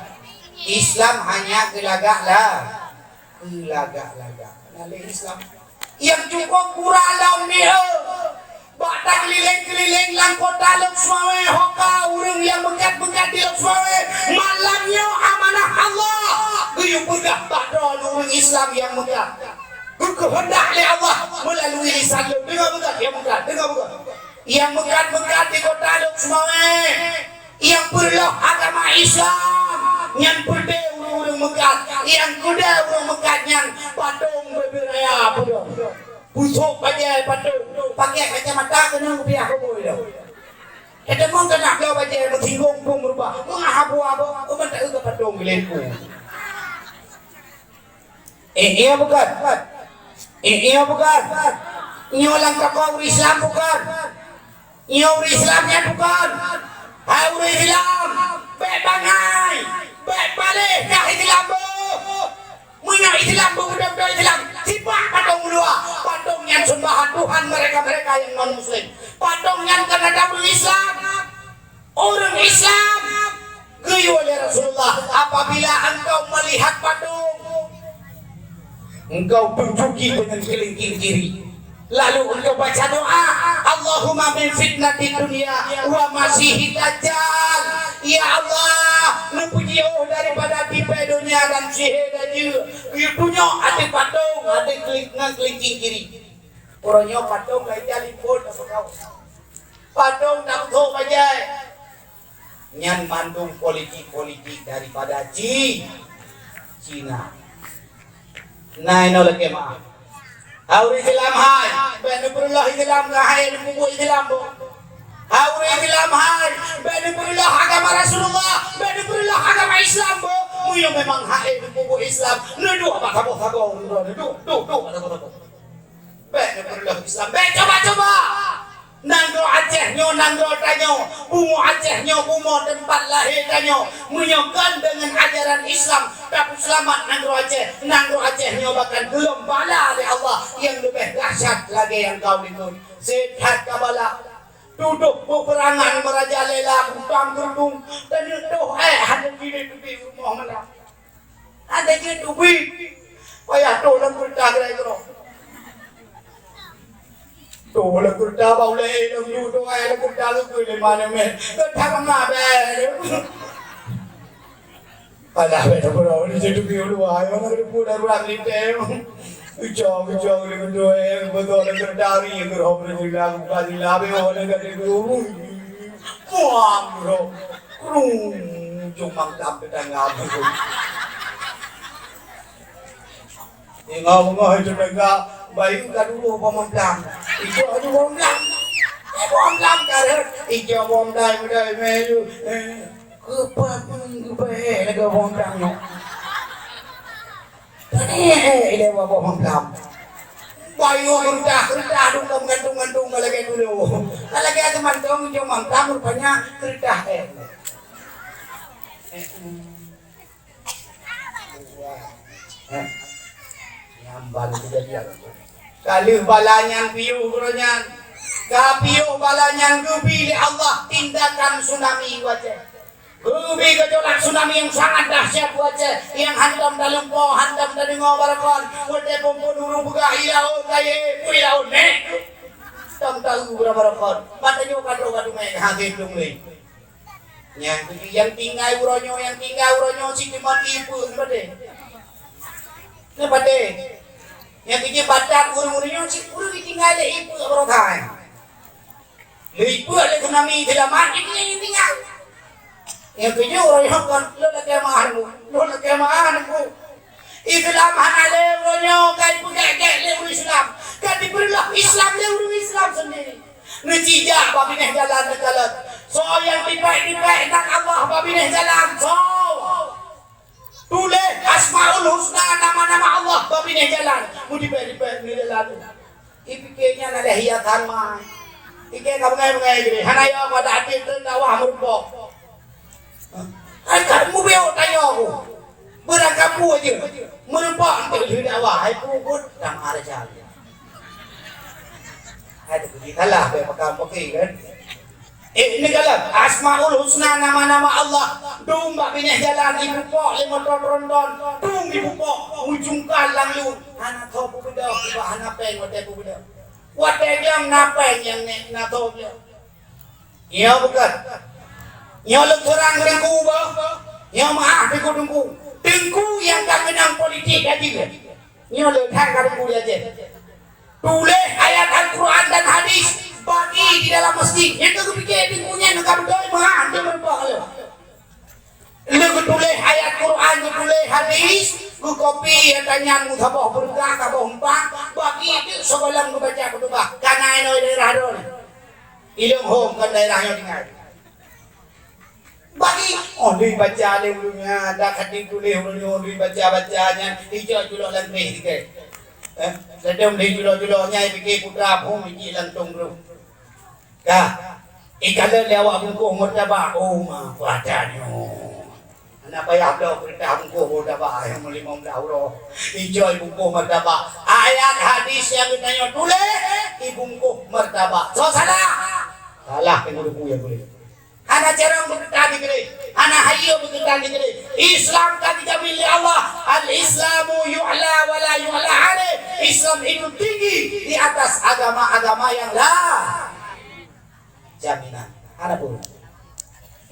Islam hanya keulagak lah. Keulagak-lagak. Nah, lé Islam. Nyang cukôp gura lom nyoe. Bak takeulileng-keulileng lam kota Lhokseumawe, ho ka ureueng nyang meukat-meukat di Lhokseumawe. Malam nyoe amanah Allah. Geuyue peugah bak droeneuh ureueng Islam nyang meukat. Geukeuheundak lé Allah meulalui lisan lôn. Deungoe beugöt, nyang meukat, deungoe beugöt. Nyang meukat-meukat di kota Lhokseumawe, nyang peureuloh agama Islam, nyan peureute ureueng-ureueng meukat, nyang keudua ureueng meukat nyan patong beubeuraya peudong. Pusok bajèe patong, pakèk kacamata keunong piah bubui lom. Teudeungoe keunak bloe bajèe meusinggong pun meurubah, meuabu-abu, umat tak keu patong geuleku. Eh, iya bukan? Eh, iya bukan? Nyoe lam tokoh ureueng Islam bukan? Nyoe ureueng Islam nyan bukan? Hai ureueng Islam, bèk bangai, bèk paléh kah Islam boh. Meunyoe Islam beudôh-dôh Islam, sibak patong uluwa. Patong nyan seumbahan Tuhan mereka-mereka yang non muslim. Patong nyan kan ada ureueng Islam. Ureueng Islam geuyue lé Rasulullah, apabila engkau melihat patung, engkau tunjuki dengan kelingking kiri. Lalu engkau baca doa, "Allahumma min fitnatid dunya wa masihid dajjal." Ya Allah, neupeujiôh daripada tipèe donya dan sihé dajjal. Geuyue tunyok ateueh patung, ateueh keling-, ngon kelingking kiri. Uroe nyoe patung laén jalipot. Patung tapeusok bajèe. Nyan mandum politik-politik daripada Ci-, Cina. Nah, inoe lakèe meu'ah. Hai ureueng Islam hai, bèk neupeureuloh Islam keu hai neupeubuet Islam boh. Hai ureueng Islam hai, bèk neupeureuloh agama Rasulullah, bèk neupeureuloh agama Islam boh. Meunyoe memang hai neupeubuet Islam, neuduek bak saboh-saboh, neuduek, duek, duek bak saboh-saboh. Bèk neupeureuloh Islam. Bèk cuba-cuba. Nanggroe Aceh nyoe, nanggroe tanyoe. Bumoe Aceh nyoe, bumoe teumpat lahé tanyoe. Meunyoe kon deungon ajaran Islam tapeuseulamat nanggroe Aceh, nanggroe Aceh nyoe bakal geulom bala lé Allah nyang leubeh dahsyat lagèe nyang ka likot. Sép that ka bala. Tudoh peupeurangan meurajalela, gudang geurdung, teuneuk toh èh hana jideuek teubiet rumoh malam. Ada jeuet ubit. Payah toh lam keureuta gerai keudroe. Toh lam keureuta bak ulèe lom ju toh ai lam keureuta geukheun lé mana meh. Keureuta mangap bèk. Alah, bèk tapeurunoe, di situ piôh luwa, memang geuteupeue darurat militè. Geucok, geucok, geudua, eh, beutôi lam keureuta ri, geurhom ri sila, buka sila, bèk oh, lam keureuta ri. Muang, bro. Krung, cuma tam tetangga, bro. Ingat-ingat itu mereka bayu ka dulu bom blang. Itu aja bom blang. Eh, bom blang ka rhot. Ija bom dai, dai melu. Eh, keupah pun keupah, eh, lagi bom blang nyo. Tadi, eh, ile bom blang. Bayu keureuta, keureuta dong ka meugantung-gantung ka lagèe dulu. Ka lagèe teumantong, ija mantong rupanya keureuta, eh. Eh, hmm. Heh. Nyan baru keujadian. Ka lheueh bala nyan piôh uroe nyan. Ka piôh bala nyan geubri lé Allah tindakan tsunami u Aceh. Geubri gejolak tsunami nyang sangat dahsyat u Aceh, nyang hantom talumpoe, hantom tadeungoe barokon. Watèe phôn-phôn ureueng peugah, "Ih laôt kayèe, ui laôt nèk." Tom taeu barokon. Ban tanyoe ka trôk ka teumèe, hana geuteumeung lé. Nyang keu-, nyang tinggai uroe nyoe, nyang tinggai uroe nyoe cit teuma ipeue neupatéh. Neupatéh. Nyang keu jih batat ureueng-ureueng nyoe cit ureueng jitinggai lé ipeue baroe that. Lé ipeue lé tsunami seulamat, nyan nyang tinggai. Nyang keu jih uroe nyoe kon lôn lakèe meu'ah nunggu, lôn lakèe meu'ah nunggu. Islam hana lé uroe nyoe ka ipeugèt-gèt lé ureueng Islam, ka jipeureuloh Islam lé ureueng Islam sendiri. Neucijak bak binéh jalan neukalon. Soe nyang tipèk-tipèk nan Allah bak binéh jalan, soe? Tuléh Asmaul Husna, nama-nama Allah bak binéh jalan. Meutipèk-tipèk binéh jalan. Ipike nyan adalah hiasan ma. Ike ka beungai-beungai jih. Hana yo pada até dakwah meurumpok. Hai ka mubiôh tanyoe ku. Beurangkapeue jeuet. Meurumpok eunteuk lheueh dakwah, hai peubuet dan arjan. Hai teupuji salah bèk pakam paké kan. Eh, neukalon Asmaul Husna, nama-nama Allah. Dum bak binéh jalan ipeupok lé moto tronton, dum ipeupok meujungkal lam lôn. Hana tho peubeudôh, hana pèng watèe peubeudôh. Watèe glöng na pèng nyang nèk na tho glöng. Nyoe bukon. Nyoe lôn seurang teungku boh. Nyoe meu'ah teungku-teungku. Teungku nyang ka keunong politik haji. Nyoe lôn hai ka teungku di Aceh. Tuléh ayat Al-Quran dan hadis bagi di dalam masjid. Nyang ka geupike teungku nyan ka beutôi meu'ah teungku boh lôn. Lé geutuléh ayat Quran, geutuléh hadis, geukopi nyang tanyan meusaboh beureukat, saboh umpang, bagi teuk sigohlom geubaca khutubah. Ka na inoe daerah droeneuh. Ilôn hom kon daerah nyoe tinggai. Bagi, oh, dui baca lé ureueng nyan, dak khatib tuléh ureueng nyoe, dui baca-baca nyan, ijok culok lam beh tinggai. Eh, sedang dui culok-culok nyan, pike putra phon ijik lam tong brôk. Ka, ikalon lé awak bungkôh martabak, oh, ma, pada nyoe. Hana payah bloe peurintah bungkôh martabak nyang limong blah uroe. Ijok ibungkôh martabak. Ayat hadis nyang geutanyoe tuléh, ibungkôh martabak. Soe salah? Salah teungku-teungku nyang tuléh. Hana carông beukeutan dikeudeh, hana hayeue beukeutan dikeudeh. Islam ka dijamin lé Allah, "Al-Islamu yu'la wa la yu'la alaih." Islam itu tinggi di atas agama-agama yang lain. Jaminan. Hana peue.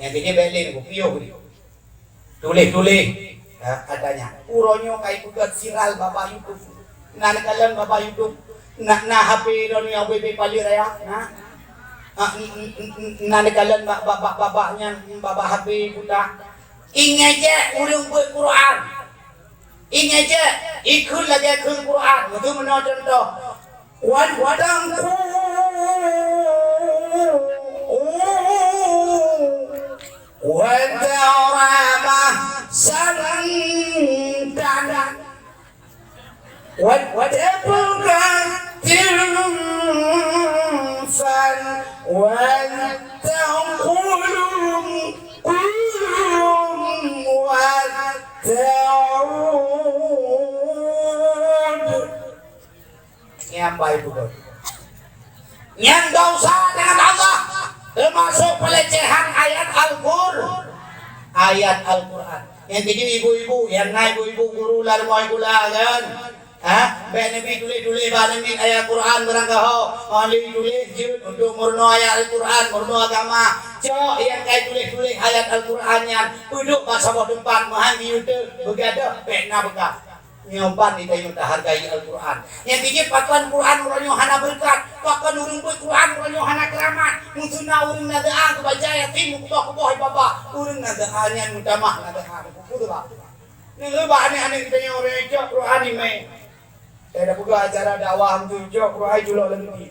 Nyang keu jih bèk lé, piôh. Tuléh-tuléh, ha, katanya. Uroe nyoe ka ipeugöt viral bak-bak YouTube. Na neukalon bak-bak YouTube. Na, na H P droeneuh nyang W B paléng raya, na? Ha, n-, n-, n-, n-, na neukalon bak, bak, bak, bak, bak nyan, bak, bak H P buta. Ingejek ureueng beuet Quran. Ingejek, ikheun lagèe kheun Quran. Meuteumeunoe cuntoh. Wan wadang ku. Wan taramah santan. Wan wadang ku tilfan. Wan taqulum qulum. Wan ta'ud. Nyan bai peugot. Nyan dosa dengan Allah, termasuk pelecehan ayat Al-Qur-, ayat Al-Quran. Nyang keujeuet ibu-ibu, nyang na ibu-ibu guru lam rumoh sikula kan? Ha? Bèk neubi tuléh-tuléh bak aneuk miet ayat Quran barangkaho. Oh, lé tuléh jeuet untuk meurunoe ayat Al-Quran, meurunoe agama. Cok nyang ka tuléh-tuléh ayat Al-Quran nyan, peuduek bak saboh teumpat, meuhan di YouTube, beugadoh, bèk na beuka. Nyoe ban di tanyoe tahargai Al-Quran. Nyang keujeuet pakon Quran uroe nyoe hana beureukat, pakon ureueng beuet Quran uroe nyoe hana keuramat. Meuseu na ureueng na doa keu baca Yasin, meukuboh-kuboh ié babah. Ureueng na doa nyan meutamah na doa. Peue doa? Nyoe bak aneuk-aneuk geutanyoe ureueng cok Quran imè. Saya dah peugah acara dakwah tu cok Quran culok lagi.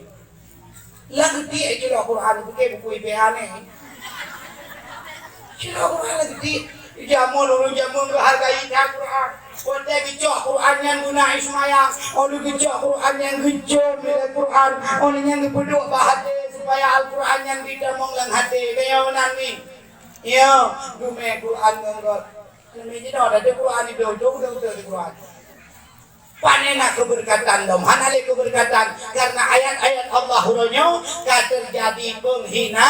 Lam geuti, eh, jeuet Quran, pike buku I P A neh. Jeuet Quran lam geuti. Jameun, ureueng jameun geuhargai that Quran. Watèe geucok Quran nyan guna seumayang, oh lheueh geucok Quran nyan geucom lé Quran, oh lheueh nyan geupeuduek bak até supaya Al-Quran nyan jitamong lam até. Kaya meunan nyoe. Ya, geumè Quran ngon gèt. Nyoe jinoe dah Quran di dodo, dodo di Quran. Pane na keubeureukatan lom? Hana lé keubeureukatan, karena ayat-ayat Allah uroe nyoe ka teujadi peunghina.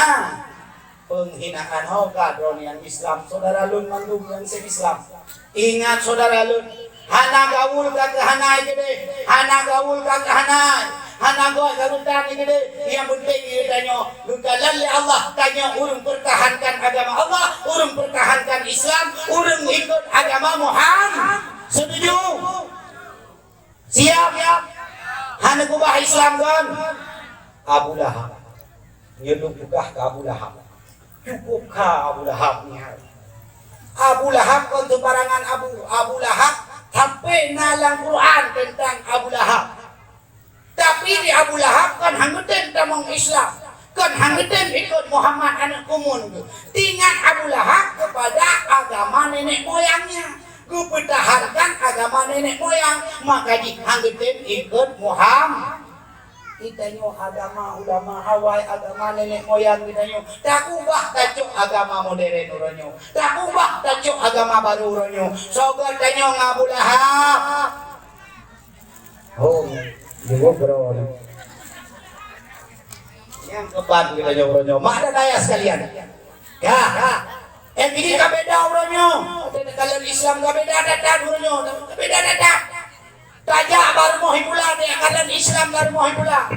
Peunghinaan ho ka droeneuh nyang Islam, syedara lôn mandum nyang seuislam. Ingat syedara lôn, hana gaul ka keuhanai keudeh, hana gaul ka keuhanai, hana goe ka geutanyoe keudeh. Nyang peunteng geutanyoe geukalon lé Allah, tanyoe ureueng peurtahankan agama Allah, ureueng peurtahankan Islam, ureueng ikot agama Muhammad. Setuju? Siap? Hana keubah Islam kan? Abu Lahab. Nyoe lôn peugah keu Abu Lahab. Cukup kha Abu Lahab nyan. Abu Lahab kon seumbarangan Abu. Abu Lahab sampai na lam Quran teuntang Abu Lahab. Tapi di Abu Lahab kon han geutem tamong Islam, kon han geutem ikot Muhammad aneuk kumun geuh. Teuingat Abu Lahab keupada agama nenek moyangnya. Geupeutahankan agama nenek moyang, maka jih han geutem ikot Muhammad. Geutanyoe agama ulama awai, agama nenek moyang geutanyoe. Takeubah tacok agama modern uroe nyoe. Takeubah tacok agama barô uroe nyoe. Soe geutanyoe ngon Abu Lahab? Oh, jaweueb droe. Nyang keuban geutanyoe uroe nyoe. Mak dan ayah sekalian. Ya. Eh, ini ka beda uroe nyoe. Ada kalon Islam ka beda that-that uroe nyoe. Ka beda that-that. Tajak bak rumoh ié pula, tajak kalon Islam bak rumoh ié pula.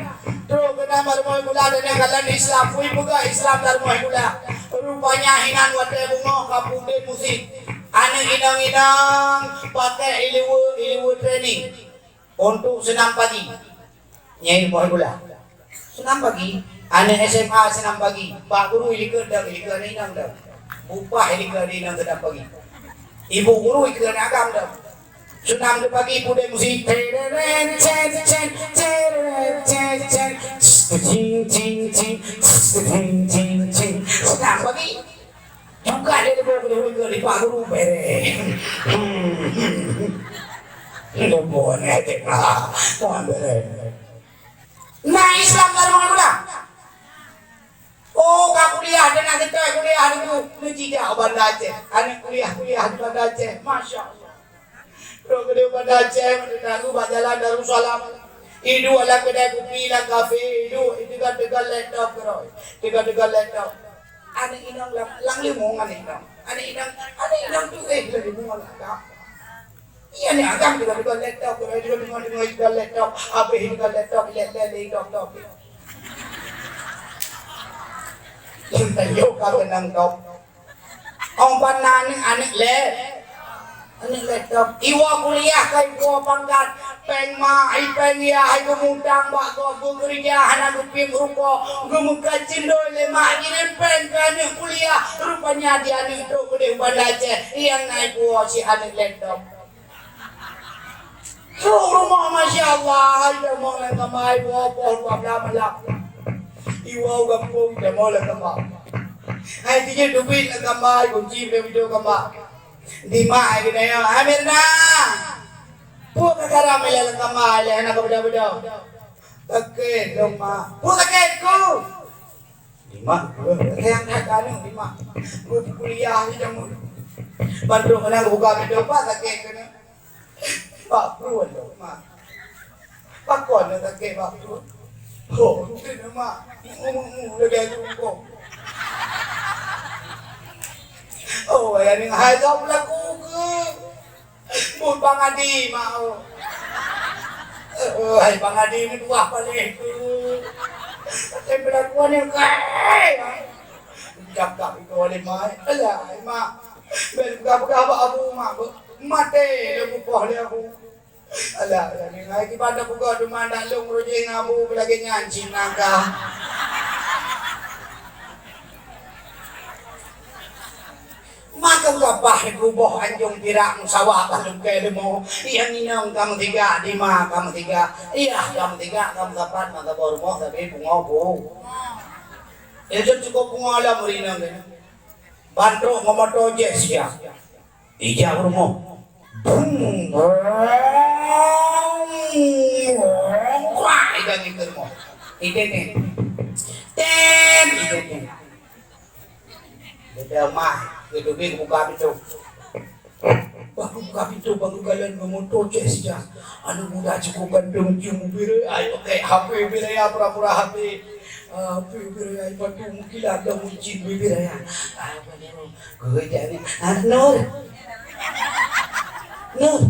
Trok keunan bak rumoh ié pula, tajak kalon Islam. Peue peugah Islam bak rumoh ié pula. Rupanya inan watèe beungoh ka pudeh musik. Aneuk inong-inong pakai ileue, ileue training. Untuk seunam pagi. Nyang rumoh ié pula. Seunam pagi, aneuk S M A seunam pagi. Pak guru ilikot dong, ilikot aneuk inong dong. Bupah ilikot aneuk inong seunam pagi. Ibu guru ikot aneuk agam dong. Seunam pagi pudeh musik. Tereren, cen, cen, tereren, cen, cen. Cing, cing, cing. Cing, cing, cing. Seunam pagi. Juga dia tegur ke dulu ke lipat guru bere. Lupa ni adik lah. Tuan bere. Nah, Islam dalam mana? Oh, ka kuliah dan nak dekat kuliah dulu. Ni tidak Banda Aceh. Anak kuliah-kuliah di Banda Aceh. Masya Allah. Trok keudeh Banda Aceh, meuteumé bak jalan Darussalam. Iduek lam keudè kupi lam kafe, iduek, iteuka-teuka laptop keudroe. Teuka-teuka laptop. Aneuk inong lam, lam limong aneuk inong. Aneuk inong, aneuk inong tu, eh, lam limong aneuk agam. Iya, aneuk agam teuka-teuka laptop keudroe, teuka-teuka laptop. Habéh teuka laptop, lé-lé lé laptop. Yang tayok ka keunong top. Ong ban na aneuk, aneuk lé. Aneuk lé top. Iwoe kuliah ka ipuwoe pangkat. Péng ma, i péng yah, i geumutang bak gob, geukeureuja hana geupiep rukoe, geumeukat cindoi lé mak, jirim péng keu aneuk kuliah. Rupanya di aneuk trok keudeh u Banda Aceh, nyang na ipuwoe si aneuk lé top. Trok rumoh, masya Allah, hai tamong lam kama, iwoe poh dua blah malam. Iwoe u gampông, tamong lam kama. Hai tijeuet teubiet lam kama, kunci bak pintoe kama. Dimak ai geutanyoe, "Hai Mirna, peue ka karam ilèe lam kama, ilèe hana ka beudôh-beudôh?" "Sakét lôn, Mak." "Peue sakét ku?" "Dimak, peue sayang that keu aneuk, Dimak. Kuliah di jameun." Ban trok keunan geubuka pintoe, "Pat sakét keuneuk?" "Bak pruet lôn, Mak." "Pakon sakét bak pruet?" "Ho, mungken, Mak. Mu-mu-mu lagèe tungkong." Oh, ayah ni hai kau pelaku. Pun Bang Adi, mak, oh. Eh, hai Bang Adi, ni dua paléh tu. Tapi berlakuan yang kai. Cakap itu oleh mai. Alah, mak. Bèk peugah-peugah bak abu, mak. Maté lé mupoh lé abu. Alah, alah, ni ngai kiban dah peugah teuma dak lôn rujing abu lagèe nyan cit nangka. Maka gabah di kuboh anjong pirak meusawa bak lungkée leumo. Nyang inong ka meusiga, dima ka meusiga, yah ka meusiga, ka meusapat maka boh rumoh sabe pungo bu. Ilôn cukôp pungo lom ureueng inong teuh. Ban trok ngon moto jih sia. Ijak u rumoh. Bum, bum, wah, ijak ngieng rumoh. Iten, iten. Ten, iten, ten. Beda mah, geuteubiet buka pintoe. Bah buka pintoe, bah buka laén, beumoto cek sijak. Aneuk muda cukôp ganteng, cium bibir, ai, oke, H P bibir ya, pura-pura H P. Ah, H P bibir ya, batu meukilat, dah meucin bibir ya. Ah, bener. Geujak ni. Ah, Nur. Nur.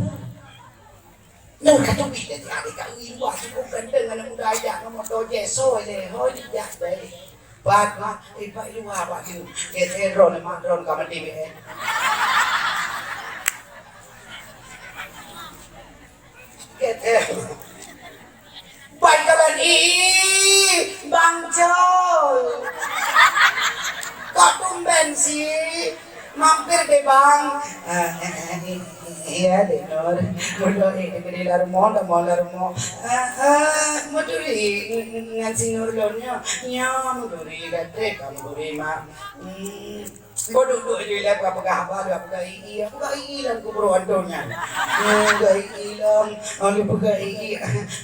Nyoe ka teubiet lé, adik kawin, wah, cukôp ganteng aneuk muda jak ngon moto jih, soe lé, hôi dijak deh. Pat mak, ipak luwa bak tu. Geser drone, mak drone ka mati be. Geser. Bai kalon, ih, Bang Jol. Kok tumben sih? Mampir deh, Bang. Ah, eh, eh, eh, iya deh, Nur. Mulo eh, deh, deh, larumo, larumo, larumo. Ah, ah, meuduri ng-, ng-, ngan si Nur lôn nyoe. Nyoe meuduri gaté ka meuduri, Mak. Hmm, bodoh duek jih lé peugah-peugah haba, peugah-peugah i-i. Peugah i-i lam kubur hantu nyan. Hmm, peugah i-i lam, oh, dia peugah i-i.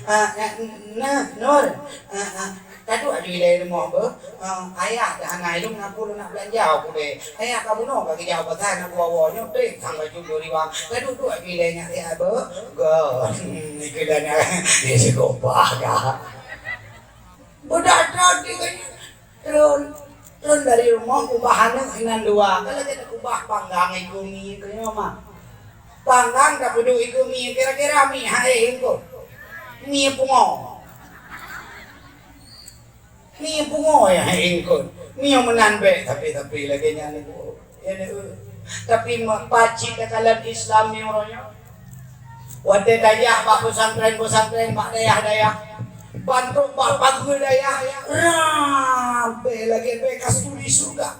Ah, ah, nah, Nur. Ah, ah. Ka duek aju ilèe rumoh beuh, eh, ayah dah hana ilôn, aku lôn nak beulanja aku deh. Ayah ka bunoe ka geujak u pasai, nak geuwoe-woe nyoe trép sang baju dua riwang. Ka duek-duek aju ilèe nyak siat beuh. Go. Ikeu dan ya. Dia sikopah ka. Budak tron di tron. Tron dari rumoh ubah aneuk inan dua. Ka lagèe ubah panggang ikeu mi keu nyoe mah. Panggang ka peuduek ikeu mi kira-kira mi hai ingkot. Mi pungo. Mie pungo ya ingkon. Mie meunan bèk tapi-tapi lagèe nyan ibu. Ya, ni, eh. Tapi ma-, pacit takalon Islam ni uroe nyoe. Watèe tajak bak pesantren-pesantren, bak dayah-dayah. Bantuk bak pageue dayah. Ramè lagèe bèk kasturi syurga.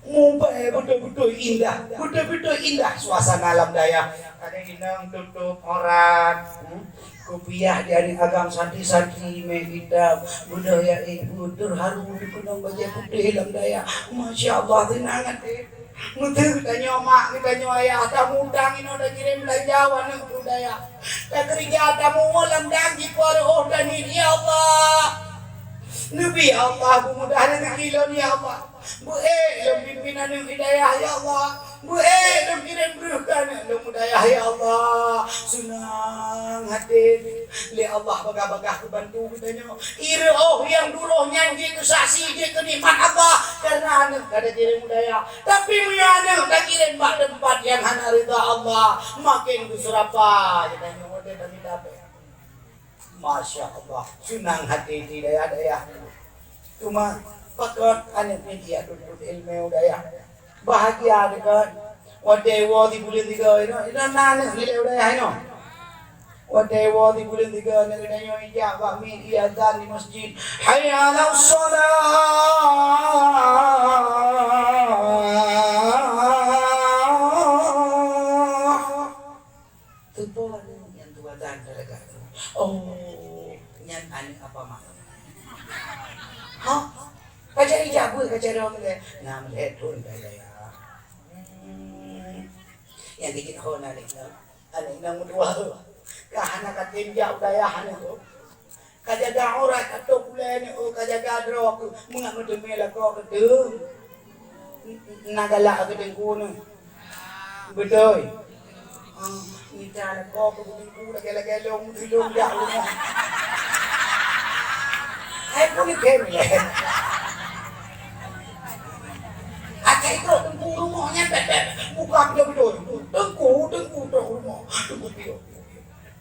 Mubèe beutôi-beutôi indah, beutôi-beutôi indah suasana lam dayah. Ada inong tutup aurat, hmm? Kupiah di aneuk agam santri-santri mé kitab, beudôh ya ibu terharu dikeunong bajèe putéh lam dayah. Masya Allah, seunang até. Meuteuk tanyoe mak, tanyoe ayah, tamutang inoe takirém beulanja u aneuk u dayah. Takeureuja tamuwoe lam dang jipoh reuôh tanit, ya Allah. Neubi ya Allah, beumudah rezeki lôn ya Allah. Beu-ék lôn pimpin aneuk hidayah, ya Allah. Beu-ék lôn kirém breuh keu aneuk lôn hidayah, ya Allah. Seunang até lé Allah bagah-bagah geubantu geutanyoe. Ireuôh nyang duroh nyan jeuet keu saksi, jeuet keu nikmat Allah. Karena aneuk ka takirém hidayah. Tapi meunyoe aneuk takirém bak teumpat nyang hana ridha Allah, maken geuseurapa geutanyoe watèe tamita bèk. Masya Allah, seunang hati di dayah-dayah. Cuma pakon aneuk media tuntut ilmu dayah. Bahagia dekat. Watèe woe di buleuen tiga, ina, ina na aneuk nilai dayah ina. Watèe woe di buleuen tiga, aneuk nyoe ijak bak mi di azan di masjid. Hayya 'alas shalah. Teupeue aneuk nyan tuha dan teureugah tu. Oh, nyan aneuk apa mak? Hah? Ka jadi jabu ka cara meulet. Nah, meulet pun ka jaya. Hmm. Yang dikit ho na aneuk nyan. Aneuk nyan meutuha tu. Ka hana ka tinjak budaya aneuk tu. Ka jaga aurat atau pulai ni, oh, ka jaga droe aku. Meungat meuteumé lakoe keu tu. Na galak keu teungku ni. Beutôi. Ah, mita lakoe keu teungku lagèe-lagèe lôn, lôn jak rumoh. Hai pun ni game ya. Akai trok teungku rumoh nyan bèk-bèk. Buka beutôi-beutôi. Teungku, teungku trok rumoh.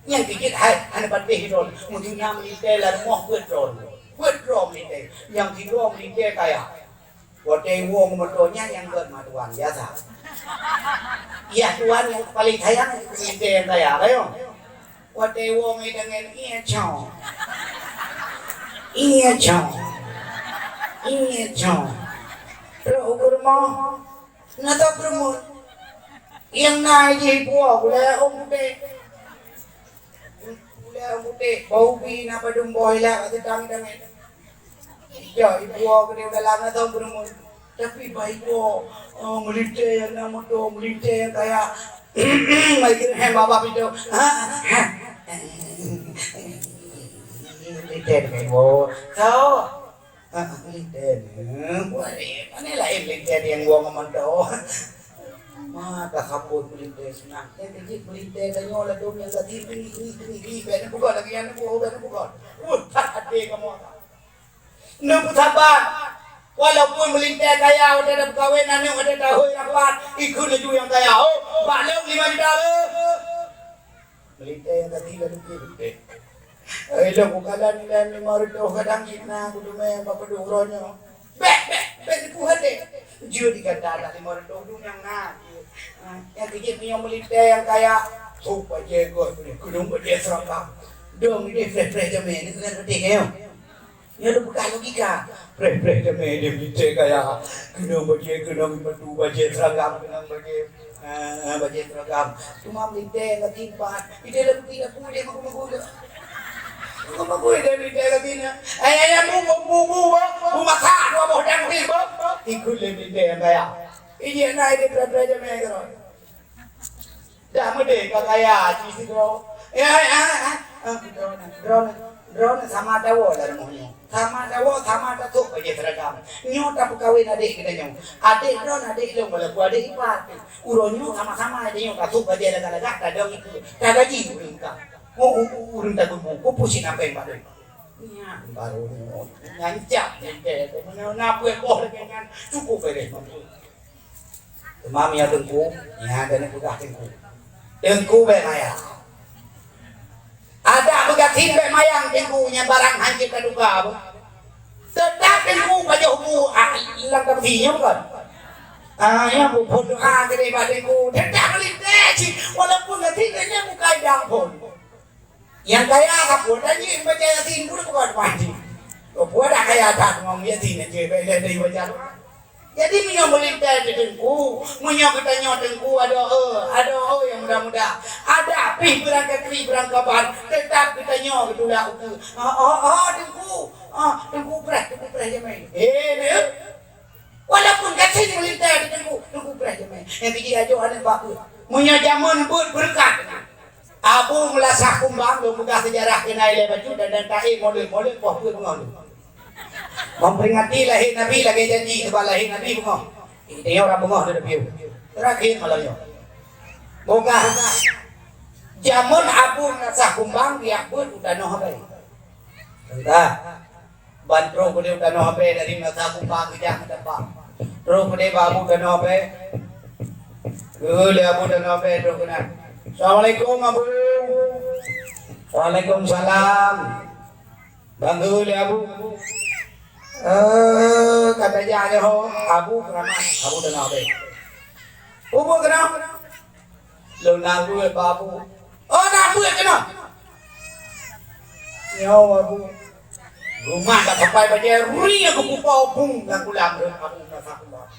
Nyang keu jeuet hai hana patéh droe. Meunyoe na meulintèe lam rumoh peuet droe. Peuet droe meulintèe. Nyang sidroe meulintèe kaya. Watèe iwoe ngon moto nyan nyang gèt meutuan biasa. Yah tuan nyang paleng sayang meulintèe nyang kaya, ka nyo. Watèe iwoe ngon idéh nyan, "Iya, Cong. Iya, Cong. Iya, Cong." Trok u rumoh, na teupeureumeun. Nyang na jih ipuwoe gulèe ôn putéh. Gulèe ôn putéh, bak ubi na padum boh ilak ka teutang-tang. Ijak ipuwoe keudéh u dalam na teupeureumeun. Tapi bak iwoe, oh, meulintèe nyang na moto, meulintèe nyang kaya. Mai keuneuk babah pintoe. Ha? Ha? Meulintèe deungon iwoe. Soe? Ah, meulintèe nyoe, buet lé, pane laén meulintèe nyang buang ngon moto. Ma, tasambot meulintèe seunang. Nyang keu jeuet meulintèe tanyoe ladôm nyang gaki bri, bri, bri, bri, bèk neupeugah lagèe nyan, neupeugah, bèk neupeugah. Uh, that até kamoe. Neupeusaban. Walaupun meulintèe kaya, watèe tapeukawen aneuk, watèe tahôi rapat, ikheun laju nyang kaya. Oh, bak lôn lima juta le. Meulintèe nyang gaki laju pih. Eh, lôn kukalon ilèe limong reutôh kadang jih na kuteumèe bak padum uroe nyoe. Bèk, bèk, bèk neupeugah lé. Jeuet digata limong reutôh duek nyang na. Ah, nyang keu jeuet meunyoe meulintèe nyang kaya, sôk bajèe gèt, keunong bajèe seuragam. Dong idéh preh-preh jamèe, nyan keunan peudeh nyoe. Nyoe teupeugah logika. Preh-preh jamèe idéh meulintèe kaya. Keunong bajèe, keunong sipatu, bajèe seuragam, keunong bajèe, eh, bajèe seuragam. Cuma meulintèe ngon simpat. Idéh lam pih aku idéh magu-magu tu. Magu-magu idéh meulintèe lagèe nyan. Ayah-ayah bu, bu, bu, bu, bu masak dua boh dang pih, bu. Ikut lé meulintèe nyang kaya. Ijih na idéh preh-preh jamèe keudroe. Dak meudeh ka kaya cit sidroe. Eh, eh, eh, eh. Ah, droeneuh, droeneuh, droeneuh sama tawoe lam rumoh nyoe. Sama tawoe, sama tasôk bajèe seuragam. Nyoe tapeukawen adék geutanyoe. Adék droeneuh, adék lôn, walaupun adék ipar. Uroe nyoe sama-sama tanyoe tasôk bajèe lagak-lagak, tadong iku. Tagaji ureueng ka. Oh, oh, oh, ureueng tagubu, kupusi napeng bak lôn. Nyan baru nyoe. Nyan jak lagèe. Meunyoe na peuet boh lagèe nyan, cukup beureh mampu. Teuma meunyoe teungku, nyan dan peugah teungku. Teungku bèk maya. Adak beugasin bèk mayang teungku, nyan barang hanjeuet ka duka. Teutap teungku pajoh bu, ah, lam kapeusi nyoe bukon? Ah, nyan bu phon doa keudéh bak teungku. Teutap meulintèe cit, walaupun gasin nyan bukai dang phon. Nyang kaya ka phon, dan jih baca Yasin pun bukan mati. Bukan dah kaya that ngom Yasin aja, baik dah dari baca doa. Jadi meunyoe meulintèe di teungku, meunyoe geutanyoe teungku adoe, adoe nyang muda-muda. Adak pih beurangkat kri beurangkaban, teutap geutanyoe geutulak ukeue. Oh, oh, oh, teungku. Oh, teungku preh, teungku preh jamèe. Eh, deuh. Walaupun gasien meulintèe di teungku, teungku preh jamèe. Nyang keu jih ajoe aneuk bak peuet. Meunyoe jameun beuet beureukat. Abu Meulasah Kumbang lôn peugah seujarah keunan ilèe bacut dan, dan taék molot-molot poh peuet beungoh lôn. Memperingati lahé Nabi lagèe janji, sabab lahé Nabi beungoh. Inti nyoe ureueng beungoh lôn piôh. Terakhir malam nyoe. Peugah jameun Abu Meulasah Kumbang geujak beuet u tanoh Abèe. Teuntang. Ban trôk keudéh u tanoh Abèe dari Meulasah Kumbang geujak meutampa. Trôk keudéh bak Abu tanoh Abèe. Geuhôi lé Abu tanoh Abèe trôk keunan. "Assalamualaikum, Abu." "Waalaikumsalam." Ban geuhôi lé Abu. Eh, ka tajak nyoe ho, Abu keuramat, Abu tanoh Abèe. Abu keuramat. Lôn na beuet bak Abu. Oh, na beuet keunoe. Nyoe Abu. Rumoh ka sampai bajèe rui aku pupau bung lam kulam rot Abu Meulasah Kumbang.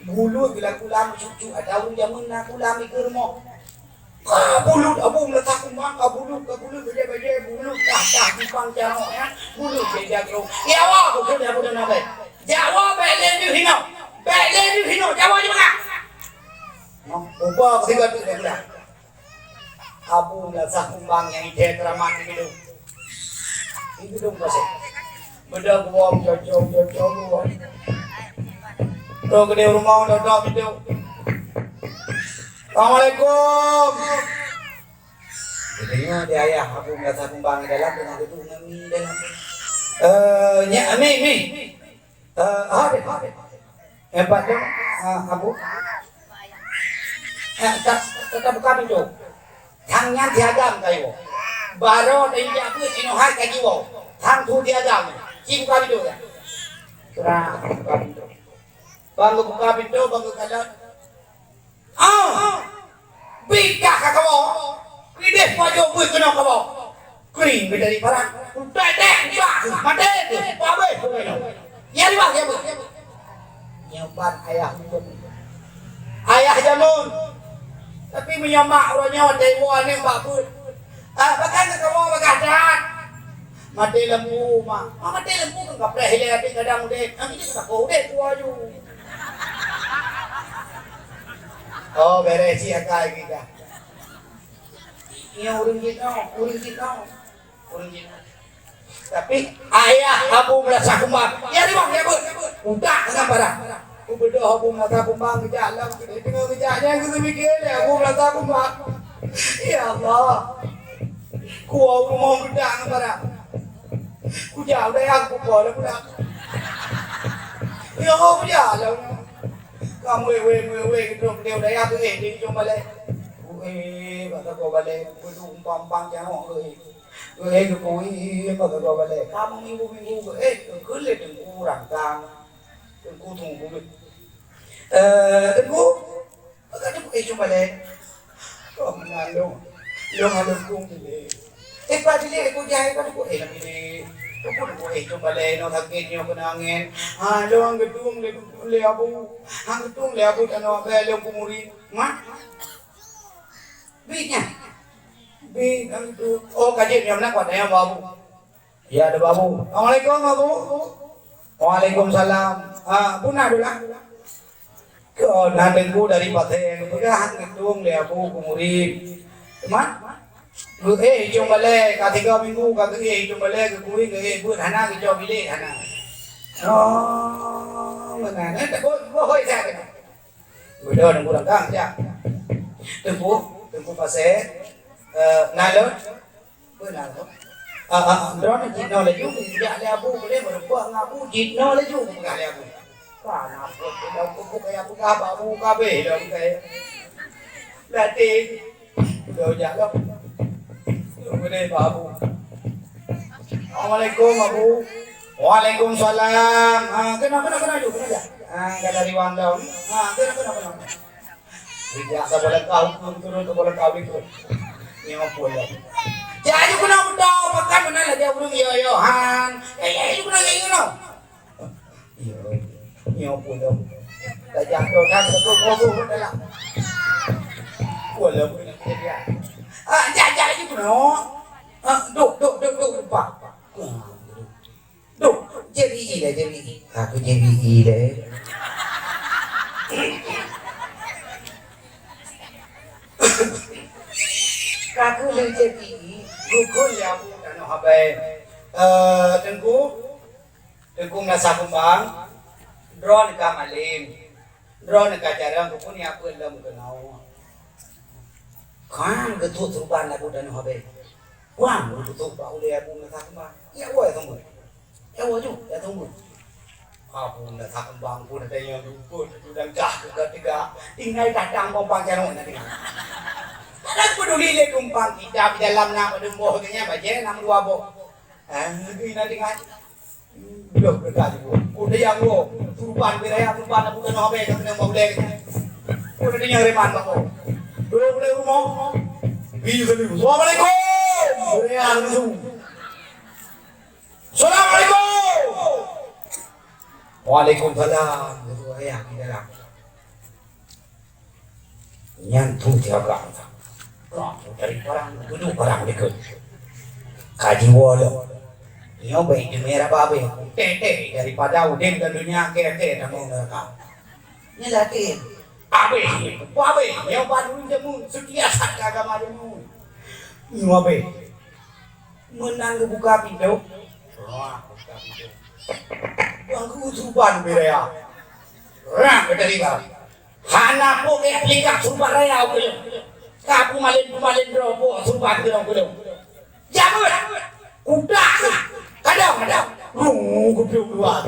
Bulut lam kulam cucuk ada ureueng jameun na kulam di rumoh. Ka bulut Abu Meulasah Kumbang, ka bulut, ka bulut bajèe-bajèe, bulut tah-tah simpang jaroe nyan, bulut bajèe jaroe. Ya Allah, bukan Abu dan Nabi. Jawa bèk lé deuh hinoe. Bèk lé deuh hinoe, Jawa je mangat. Noh, ubah keu sigoe teuk deh udah. Abu Meulasah Kumbang nyang ijai keuramat di Geudong. Di Geudong Pasè. Beudôh geuwom cocok-cocok geuwom. Trôk keudéh u rumoh, dok-dok pintoe. "Assalamualaikum." Geudeungoe di ayah Abu Meulasah Kumbang di dalam, teungoh geuduek ngon mi di dalam. "Eh, nyak, mi, mi." Eh, ha deh, ha deh. Eh, pat dong, ah, Abu. Eh, ta, ta, tabuka pintoe. Thang nyan siagam kayu. Baroe teuinjak beuet inoe hai ka jiwoe. Thang tu siagam. Ci buka pintoe ya. Tra, buka pintoe. Bang buka pintoe, bang kalon. Ah! Bikah ka kawoe. Ideh pajoh beuet keunoe kawoe. Kring bidari parang. Utai deh bak maté tu. Pabeh. Ya, di bang, ya, bang. Nyoe ban ayah ulôn. Ayah jameun. Tapi meunyoe mak uroe nyoe watèe iwoe aneuk bak buet. Ah, bahkan keu kamoe bagah that. Maté lampu, mak. Mak maté lampu kan kapreh ilèe até kadang udép. Nah, ini kan udép dua ju. Oh, beres si akai kita. Ini ureueng jinoe, ureueng jinoe. Tapi ayah Abu Meulasa Kumbang, ya, di bang, ya, beuh. Utak dengan parah. Kubeudôh Abu Meulasa Kumbang geujak lom, teungoh geujak nyan geupike lé Abu Meulasa Kumbang. Ya Allah. Kuwoe rumoh geudak ngon parah. Kujak udayah kupo lom geudak. Ya Allah, kujak lom. Kamoe wé, wé, wé, geudong di udayah, eh, di ujong balai. Wé, bak sagoe balai, kupeudong umpang-umpang nyawöng, eh. Geuéh geukui, apa geuh balek. Kamoe minggu-minggu geuéh, geukheun lé teungku rangkang. Teungku tunggu. Eh, teungku, apa geuh éh cuma lé? Kok meunan dong? Dong ada kung lé. Eh, Pak Dilik, aku jai, Pak Dilik, eh, Pak Dilik. Aku nak buat éh cuma lé, nong sakit nyoe kena angin. Ha, dong gedung lé, lé abu. Ha, gedung lé abu, tanoh abang, lé aku murid. Mak? Bit nyan. Bit nyan tu. Oh, ka jeuet nyan meunan, kuat nyan babu. Ya, ada babu. Assalamualaikum, Babu. Waalaikumsalam. Ah, puna dulu lah. Keu na teungku dari Pasé, peugah han geutueng lé Abu keu murit. Teuma? Geuéh icong balée, ka tiga minggu ka geuéh icong balée, geukui geuéh beuet hana geucok bilék hana. Oh, meunan. Eh, tak boh, boh hoi saya kata. Beda dengan kurang kang siap. Teungku, Teungku Pasé, eh, na lôn? Beuna lôn? Ah, ah, ah, droeneuh jinoe laju, jak lé Abu, boleh meureumpok ngon Abu, jinoe laju, peugah lé Abu. Ka na peuet, peugah, peugah, peugah, peugah, bak Abu kabeh dah bukai. Berarti, udah jak lom. Boleh, Pak Abu. Assalamualaikum, Abu. Waalaikumsalam. Ah, kena, kena, kena, kena, kena. Ah, kena dari Wang Dong. Ah, kena, kena, kena, kena. Rijak saboh langkah huköm turun saboh langkah likot. Nyoe pun lom. Cak aju keunoe beutôi, pakat meunan lagée ureuëng yo-yohan. Eh, eh, aju keunoe, aju keunoe. Iya. Nyoe pun lom. Tajak tu kan, satu puluh pun dalam. Pun lom kena kerja. Ah, jak, jak aju keunoe. Ah, duk, duk, duk, duk, duk, pak. Ah, duk. Duh, J B I lé, J B I. Aku J B I lé. Aku lé J B I, dukun ya aku tanoh habai. Eh, Teungku, Teungku Meulasa Kumbang, droeneuh ka malém, droeneuh ka carông, kukun ya aku lom keunoe. Kan geutot suruban lagu tanoh habai. Wang geutot bak ulée Abu Meulasa Kumbang. Ya, woi, tunggu. Ya, woi, ju, ya, tunggu. Abu Meulasa Kumbang pun ada yang lupa, tu dan gah, tu gah, tiga. Tinggai datang kompang jangan nak dengar. Kadang peduli lé tumpang kita di dalam nak pada boh genya baje enam dua boh. Ah, lagi nak dengar. Udah berkah juga. Udah yang gua. Tuban beraya tuban aku kena habis kena mau boleh. Udah dia reman aku. Dua boleh rumah. Bi sendiri. Assalamualaikum. Beraya langsung. Assalamualaikum. Waalaikumsalam. Itu ayah di dalam. Nyan tu tiagam. Kah dari parang, duduk parang dikeue. Ka jiwoe lom. Nyoe bèk teumé raba abéh. Teh-teh daripada udeb lam donya akhé-akhé tamong neuraka. Nyan lagèe. Abéh, abéh. Nyoe ban ureueng jameun, seutia that keu agama jameun. Nyoe abéh. Meunan geubuka pintoe. Wah, buka pintoe. Bang geusuban bidaya. Rang geutarima. Hana po keu aplikasi surupan raya u keulong. Ka pumalén-pumalén droe po surupan keulong-keulong. Jameun. Udak. Kadang-kadang. Rung geupiôh dua.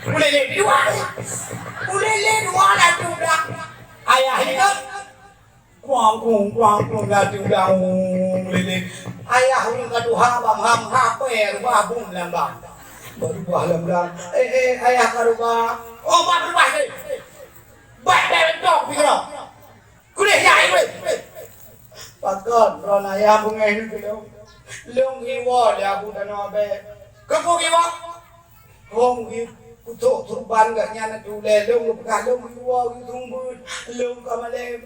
Ulélé dua. Ulélé dua dah udak. Ayah ingat. Angkung, angkung, na tiudang, lilin. Ayah ulôn ka tuha, bang, ham, ha, pèe, rubah bum lam bang. Berubah lam bang. Eh, eh, ayah ka rubah. Oh, bang, rubah, eh. Baik, baik, baik, baik, baik. Kuleh, ya, eh, eh. Pakon, ron ayah beungéh nyoe keu lôn. Lôn iwoe lé Abu Tanoh Abée. Keupeue iwoe? Hông geukutok turban geuh nyan na tulée lôn geupeugah lôn geuwoe geutumbeuet lôn ka malém.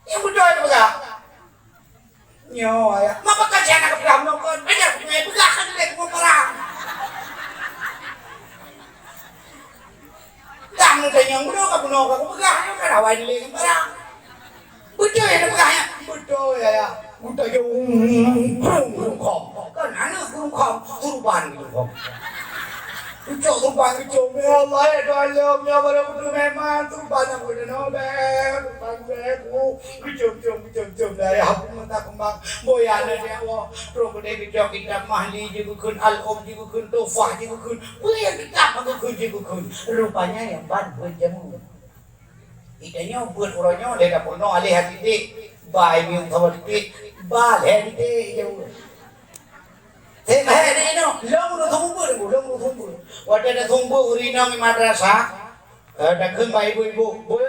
Nyang beutôi geupeugah. Nyoe ayah, ma pakon cit hana geupeugah meunokon? Banyak geupeugah kan lé geupeue parang. Dang tanyong bunoe ka bunoe ka geupeugah nyoe kan awai lé parang. Beutôi hana peugah nyan? Beutôi, ya, ya. Geutanyoe krung, krung khong. Kan aneuk krung khong, turban krung khong. Geucok turban geucok, ya Allah, ya Tuhan lôn, ya Allah, beutôi memang turban nyang beutôi nobel, turban geucok, geucok, geucok, geucok, ya, ya, aku minta kembang, boya na ya Allah, terus geucok kitab mahli jih geukheun, al-um jih geukheun, tuhfah jih geukheun, peue nyang kitab geukheun jih geukheun. Rupanya nyang ban buet jameun. Geutanyoe buet uroe nyoe lé dapur nyoe alèh titik, bai mieng saboh titik, ba lhèe titik jauh. Seb hai nyoe, lôn ureueng sumbeue, lôn ureueng sumbeue. Watèe na sumbeue ureueng inong di madrasah, eh, takheun bak ibu-ibu, "Bu,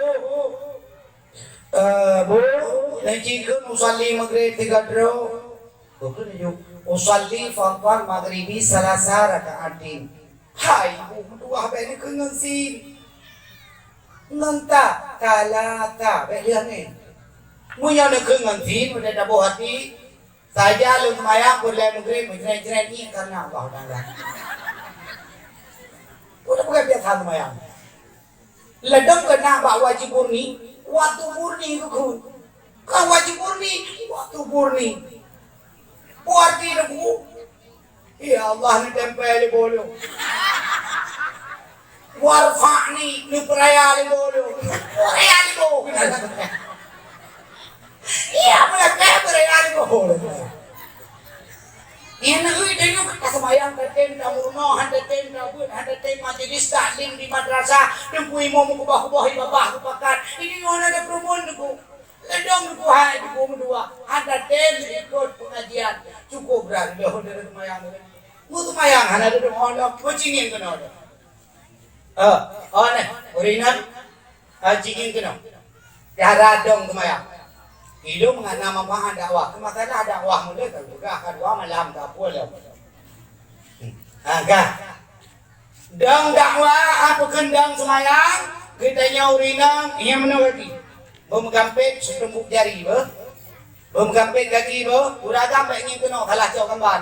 eh, Bu, neucikheun usalli Maghrib tiga droe." Bukon laju, "Usalli fardhal maghribi salasa raka'atin." Hai, ibu meutuwah bèk neukheun ngon sin. Ngon ta, kalata, bèk lheueh angén. Meunyoe neukheun ngon sin, udeb taboh até, saja lôn seumayang peureulèe Maghrib meujrét-jrét ngieng kareuna Allah Taala. Udeb peugah biasa seumayang. Ladôm keunan bak wajib murni, waktu murni geukheun. Ka wajib murni, waktu murni. Peue arti lagu? Ya Allah, neutempel di bolo. Warfa'ni, neupeuraya di bolo. Peuraya di bolo. Iya, meulakèe beuraya lé boh. Nyang na ui tanyoe ka seumayang, tatem tameurunoe, han tatem tabeuet, han tatem majelis taklim di madrasah, teungku imum meukeubah-keubah ié babah geupakat. Ini nyoe na ada peureumeun teungku. Ladôm teungku hai teungku meutuwah, han tatem ikot pengajian. Cukup brat lôn dari seumayang. Mu seumayang hana ada deungoe lom, meucingin keunoe lom. Eh, oh neh, ureueng inong, eh, cingin keunoe. Cara dong seumayang. Ilôn ngon na manfaat dakwah. Keu masalah dakwah mulai ka peugah ka dua malam ka pue lom. Hmm. Ha, ka. Dong dakwah, apa kheun dong seumayang, geutanyoe ureueng inong, nyang meunoe gaki. Beumeugampét seutumbuk jari beuh. Beumeugampét gaki beuh, ureueng agam bèk ngieng keunoe, salah cok gambar.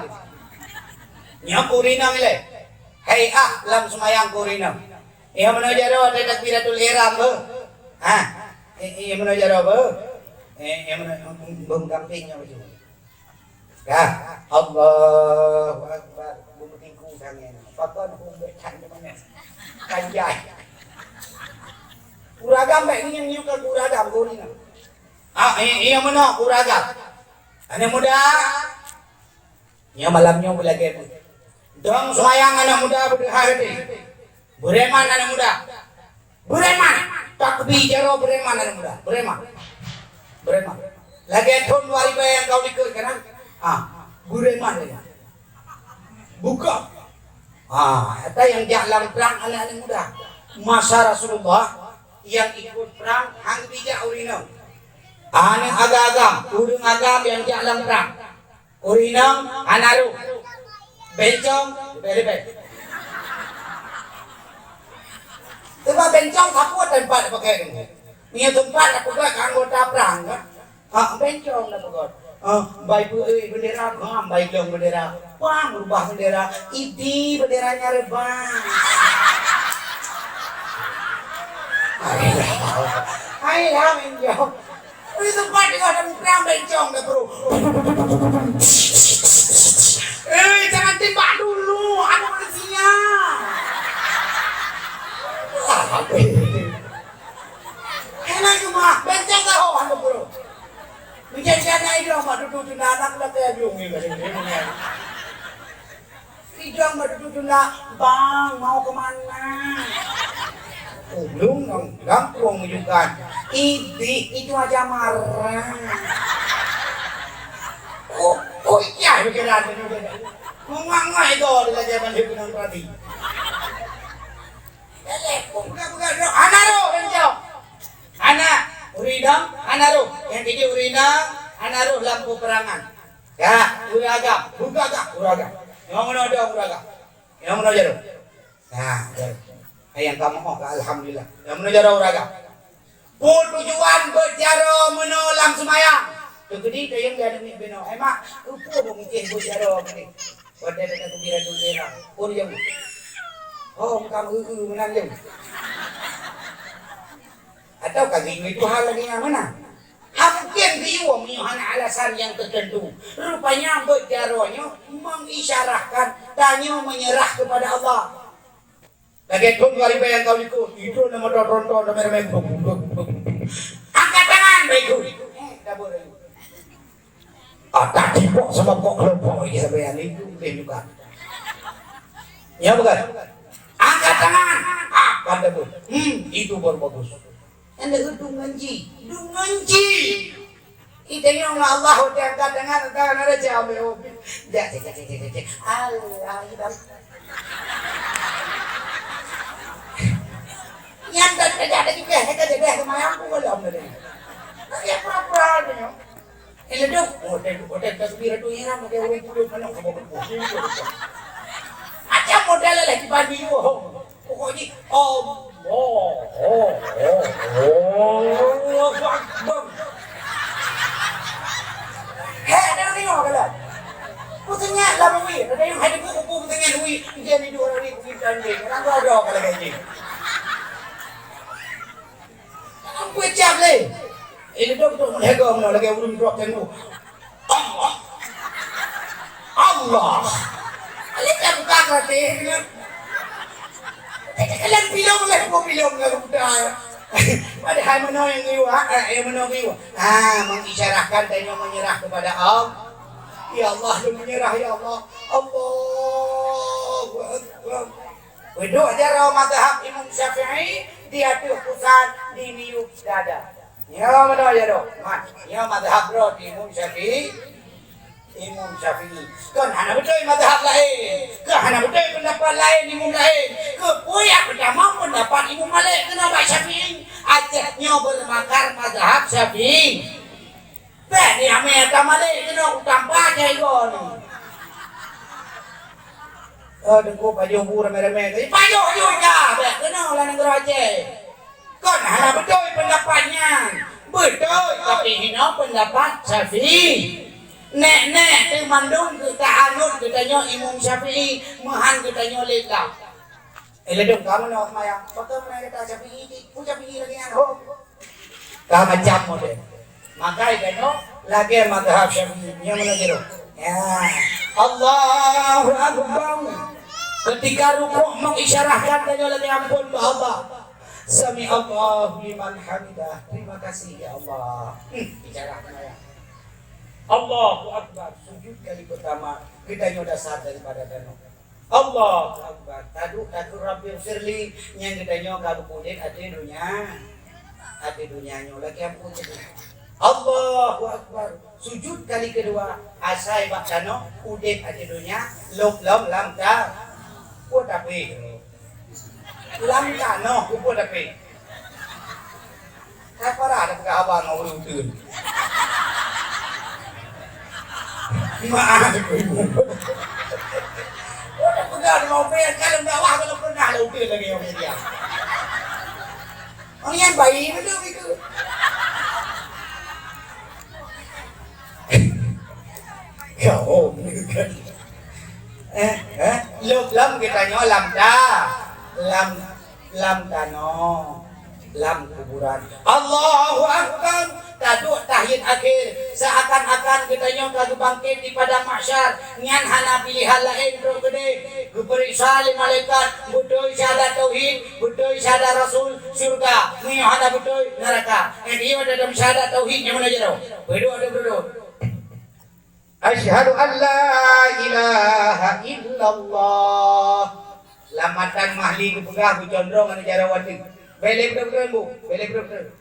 Nyoe keu ureueng inong ilèe. Hai'ah lam seumayang keu ureueng inong. Nyang meunoe jaroe watèe takbiratul ihram beuh. Ha. Eh, eh, nyang meunoe jaroe beuh. Eh, nyang meunoe, beuh, beuh gampéng nyoe beuh. Ka. Allahu Akbar. Beuh meutingku tangai. Pakon hom bèk can teuma nyan. Kan jai. Ureueng agam bèk ngieng nyoe ka ureueng agam gori na. Ah, eh, eh, nyang meunoe ureueng agam. Aneuk muda. Nyoe malam nyoe beulagèe beuh. Dong seumayang aneuk muda beudeuha geude. Beureman aneuk muda. Beureman. Takbi jaroe beureman aneuk muda. Beureman. Beureman. Lagèe thôn dua ribèe nyang ka u likôt keunan. Ah, beureman lagèe nyan. Buka. Ah, ata nyang jak lam prang aneuk-aneuk muda. Masa Rasulullah nyang ikot prang han geubijak ureueng inong. Aneuk agam-agam, ureueng agam nyang jak lam prang. Ureueng inong hana rôh. Bencong, leubeh-leubeh. Teuma bencong sapeue teumpat pakai nyoe? Nyoe teumpat tapeugah keu anggota prang, kan? Ah, bencong tapeugah. Ah, bai peu-, eh, bendera, ah, bai lông bendera. Wah, berubah bendera. Idi bendera nyan reubah. Hai lah, hai lah, bencong. Di tempat dia ada bukan bencong dah, bro. Eh, jangan tembak dulu, ada manusia. Ah, apa ini? Enak cuma bencong dah, oh, anda, bro. Menjadi anak itu, mak, duduk di anak, lah, kayak biung ni, kayak biung ni. Idong bak dudu-dudu na, "Bang, mau ke mana?" Ulôn ngon gampông meujukan. Idih itu aja marah. Oh, oh iya, pikiran tu. Mengangai kau dengan zaman hiburan tadi. Eleh, peugah-peugah, hana roh, kan, jawab. Hana, ureueng inong, hana roh. Nyang keujeuet ureueng inong, hana roh lam peperangan. Ya, ureueng agam, buka agam, ureueng agam. Nyang mana ada ureueng agam? Nyang mana jaroe? Nah, jaroe. Hai nyang ka moh ka alhamdulillah. Nyang mana jaroe ureueng agam? Peue tujuan beuet jaroe meunoe lam seumayang? Teukeudi kayém dia demi binoe. Hai mak, keupeue beumeucéh beuet jaroe keudeh? Watèe that-that keubiet rayeuk lé rang. Peue nyang Oh, meukamu eu-eu meunan lé. Atawa ka geuyue Tuhan lagèe nyan meunan? Hana mungken geuyue meunyoe hana alasan nyang teuteuntu. Rupanya beuet jaroe nyoe mengisyarahkan tanyoe meunyeurah keupada Allah. Lagèe thôn dua ribèe nyang ka likôt, itu nama tronton ramè-ramè. Angkat tangan, baik. Eh, dah boleh. Ah, tak tipok sama kok kelompok ini sampai yang itu, eh, bukan. Ya, bukan? Angkat tangan. Ah, kata pun. Hmm, itu baru bagus. Anda itu dungan ji. Dungan ji. Kita yang Allah udah angkat tangan, tangan ada jam ya. Ya, ya, ya, ya, ya, ya. Allah, Allah. Nyan dah, dah, dah, dah, dah, dah, dah, dah, dah, dah, dah. Ya, pura-pura aja, ya. Eh, ledok. Model, model takbiratul ihram, model orang puluh mana, kamu berpusing. Macam model lah, dibanding, oh. Pokoknya, Allah, oh, oh, oh, Allahu Akbar. Heh, dah tengok kalau. Ku tengok lah, Bang Wi. Ada yang hadir buku, ku tengok, Wi. Dia ni dua hari, ku minta ni. Orang dua-dua kalau gaji. Ampun cap lé. Eh, dok, dok, meuhego meunoe lagèe ureueng drop tempo. Allah. Allah. Lé ka buka gratis. Kalian pilong lé, mau pilong lé budak. Padahal meunoe nyang geuwa, eh, nyang meunoe geuwa. Ah, mengisyaratkan tanyoe menyerah kepada Allah. Ya Allah, lôn menyerah, ya Allah. Allahu Akbar. Peuduek jaroe mazhab Imam Syafi'i di ateueh pusat di miyueb dada. Nyoe meunoe jaroe. Mat, nyoe mazhab droe di Imam Syafi'i. Imam Syafi'i. Kon hana beutôi mazhab laén. Kon hana beutôi peundapat laén imam laén. Keupeue nyang peutamong peundapat Imam Malik keunoe bak Syafi'i. Aceh nyoe beumakar mazhab Syafi'i. Bèk di amé tamah lé keunoe utang pakai goe nyoe. Oh, teungku pajoh bu ramé-ramé. Pajoh ju ka, bèk keunoe lam nanggroe Aceh. Kon hana beutôi peundapat nyan. Beutôi, tapi hinoe peundapat Syafi'i. Nèk-nèk teuh mandum geutanyoe geutanyoe Imam Syafi'i, meuhan geutanyoe lé lah. Eh, ledong kamoe na seumayang. Pakon meunan gata Syafi'i, peue Syafi'i lagèe nyan ho? Ka macam model. Makai geutanyoe lagèe mazhab Syafi'i. Nyang mana jero? Ya. Allahu Akbar. Ketika rukuk mengisyaratkan tanyoe lagèe ampôn bak Allah. Sami Allahu liman hamidah. Terima kasih ya Allah. Hmm, isyarat seumayang. Allahu Akbar. Sujud kali pertama, geutanyoe dasar daripada tanoh. Allahu Akbar. Taduek takheun Rabbighfirli, nyang geutanyoe ka geupeuudép ateueh donya. Ateueh donya nyoe lagèe ampôn teuh. Allahu Akbar. Sujud kali keudua, asai bak tanoh, udép ateueh donya, lom-lom lam ta-, peue tapi. Lam tanoh, peue tapi. Hai para ada peugah haba ngon ureueng uteuen. Maaf, ibu. Udah peugah di mobil, kalau dakwah kalau pernah lah uteuen lagi yang mulia. Orang yang baik betul itu. Ya, oh, kan. Eh, eh, lom, lom geutanyoe lam ta-, lam, lam tanoh, lam kuburan. Allahu Akbar. Taduek tahiyat akhir, seakan-akan geutanyoe ka geubangket di padang mahsyar, nyan hana pilihan laén trok keudeh. Geupeuriksa lé malaikat, beutôi syahadat tauhid, beutôi syahadat rasul, syurga, meunyoe hana beutôi, neuraka. Nyan iyo dalam syahadat tauhid nyang mana jaroe? Beudôh ada beudôh. Asyhadu an la ilaha illallah. Lam matan mahli geupeugah geucondrong ngon jaroe watèe. Bèk lé beudôh-beudôh, Bu. Bèk lé beudôh-beudôh.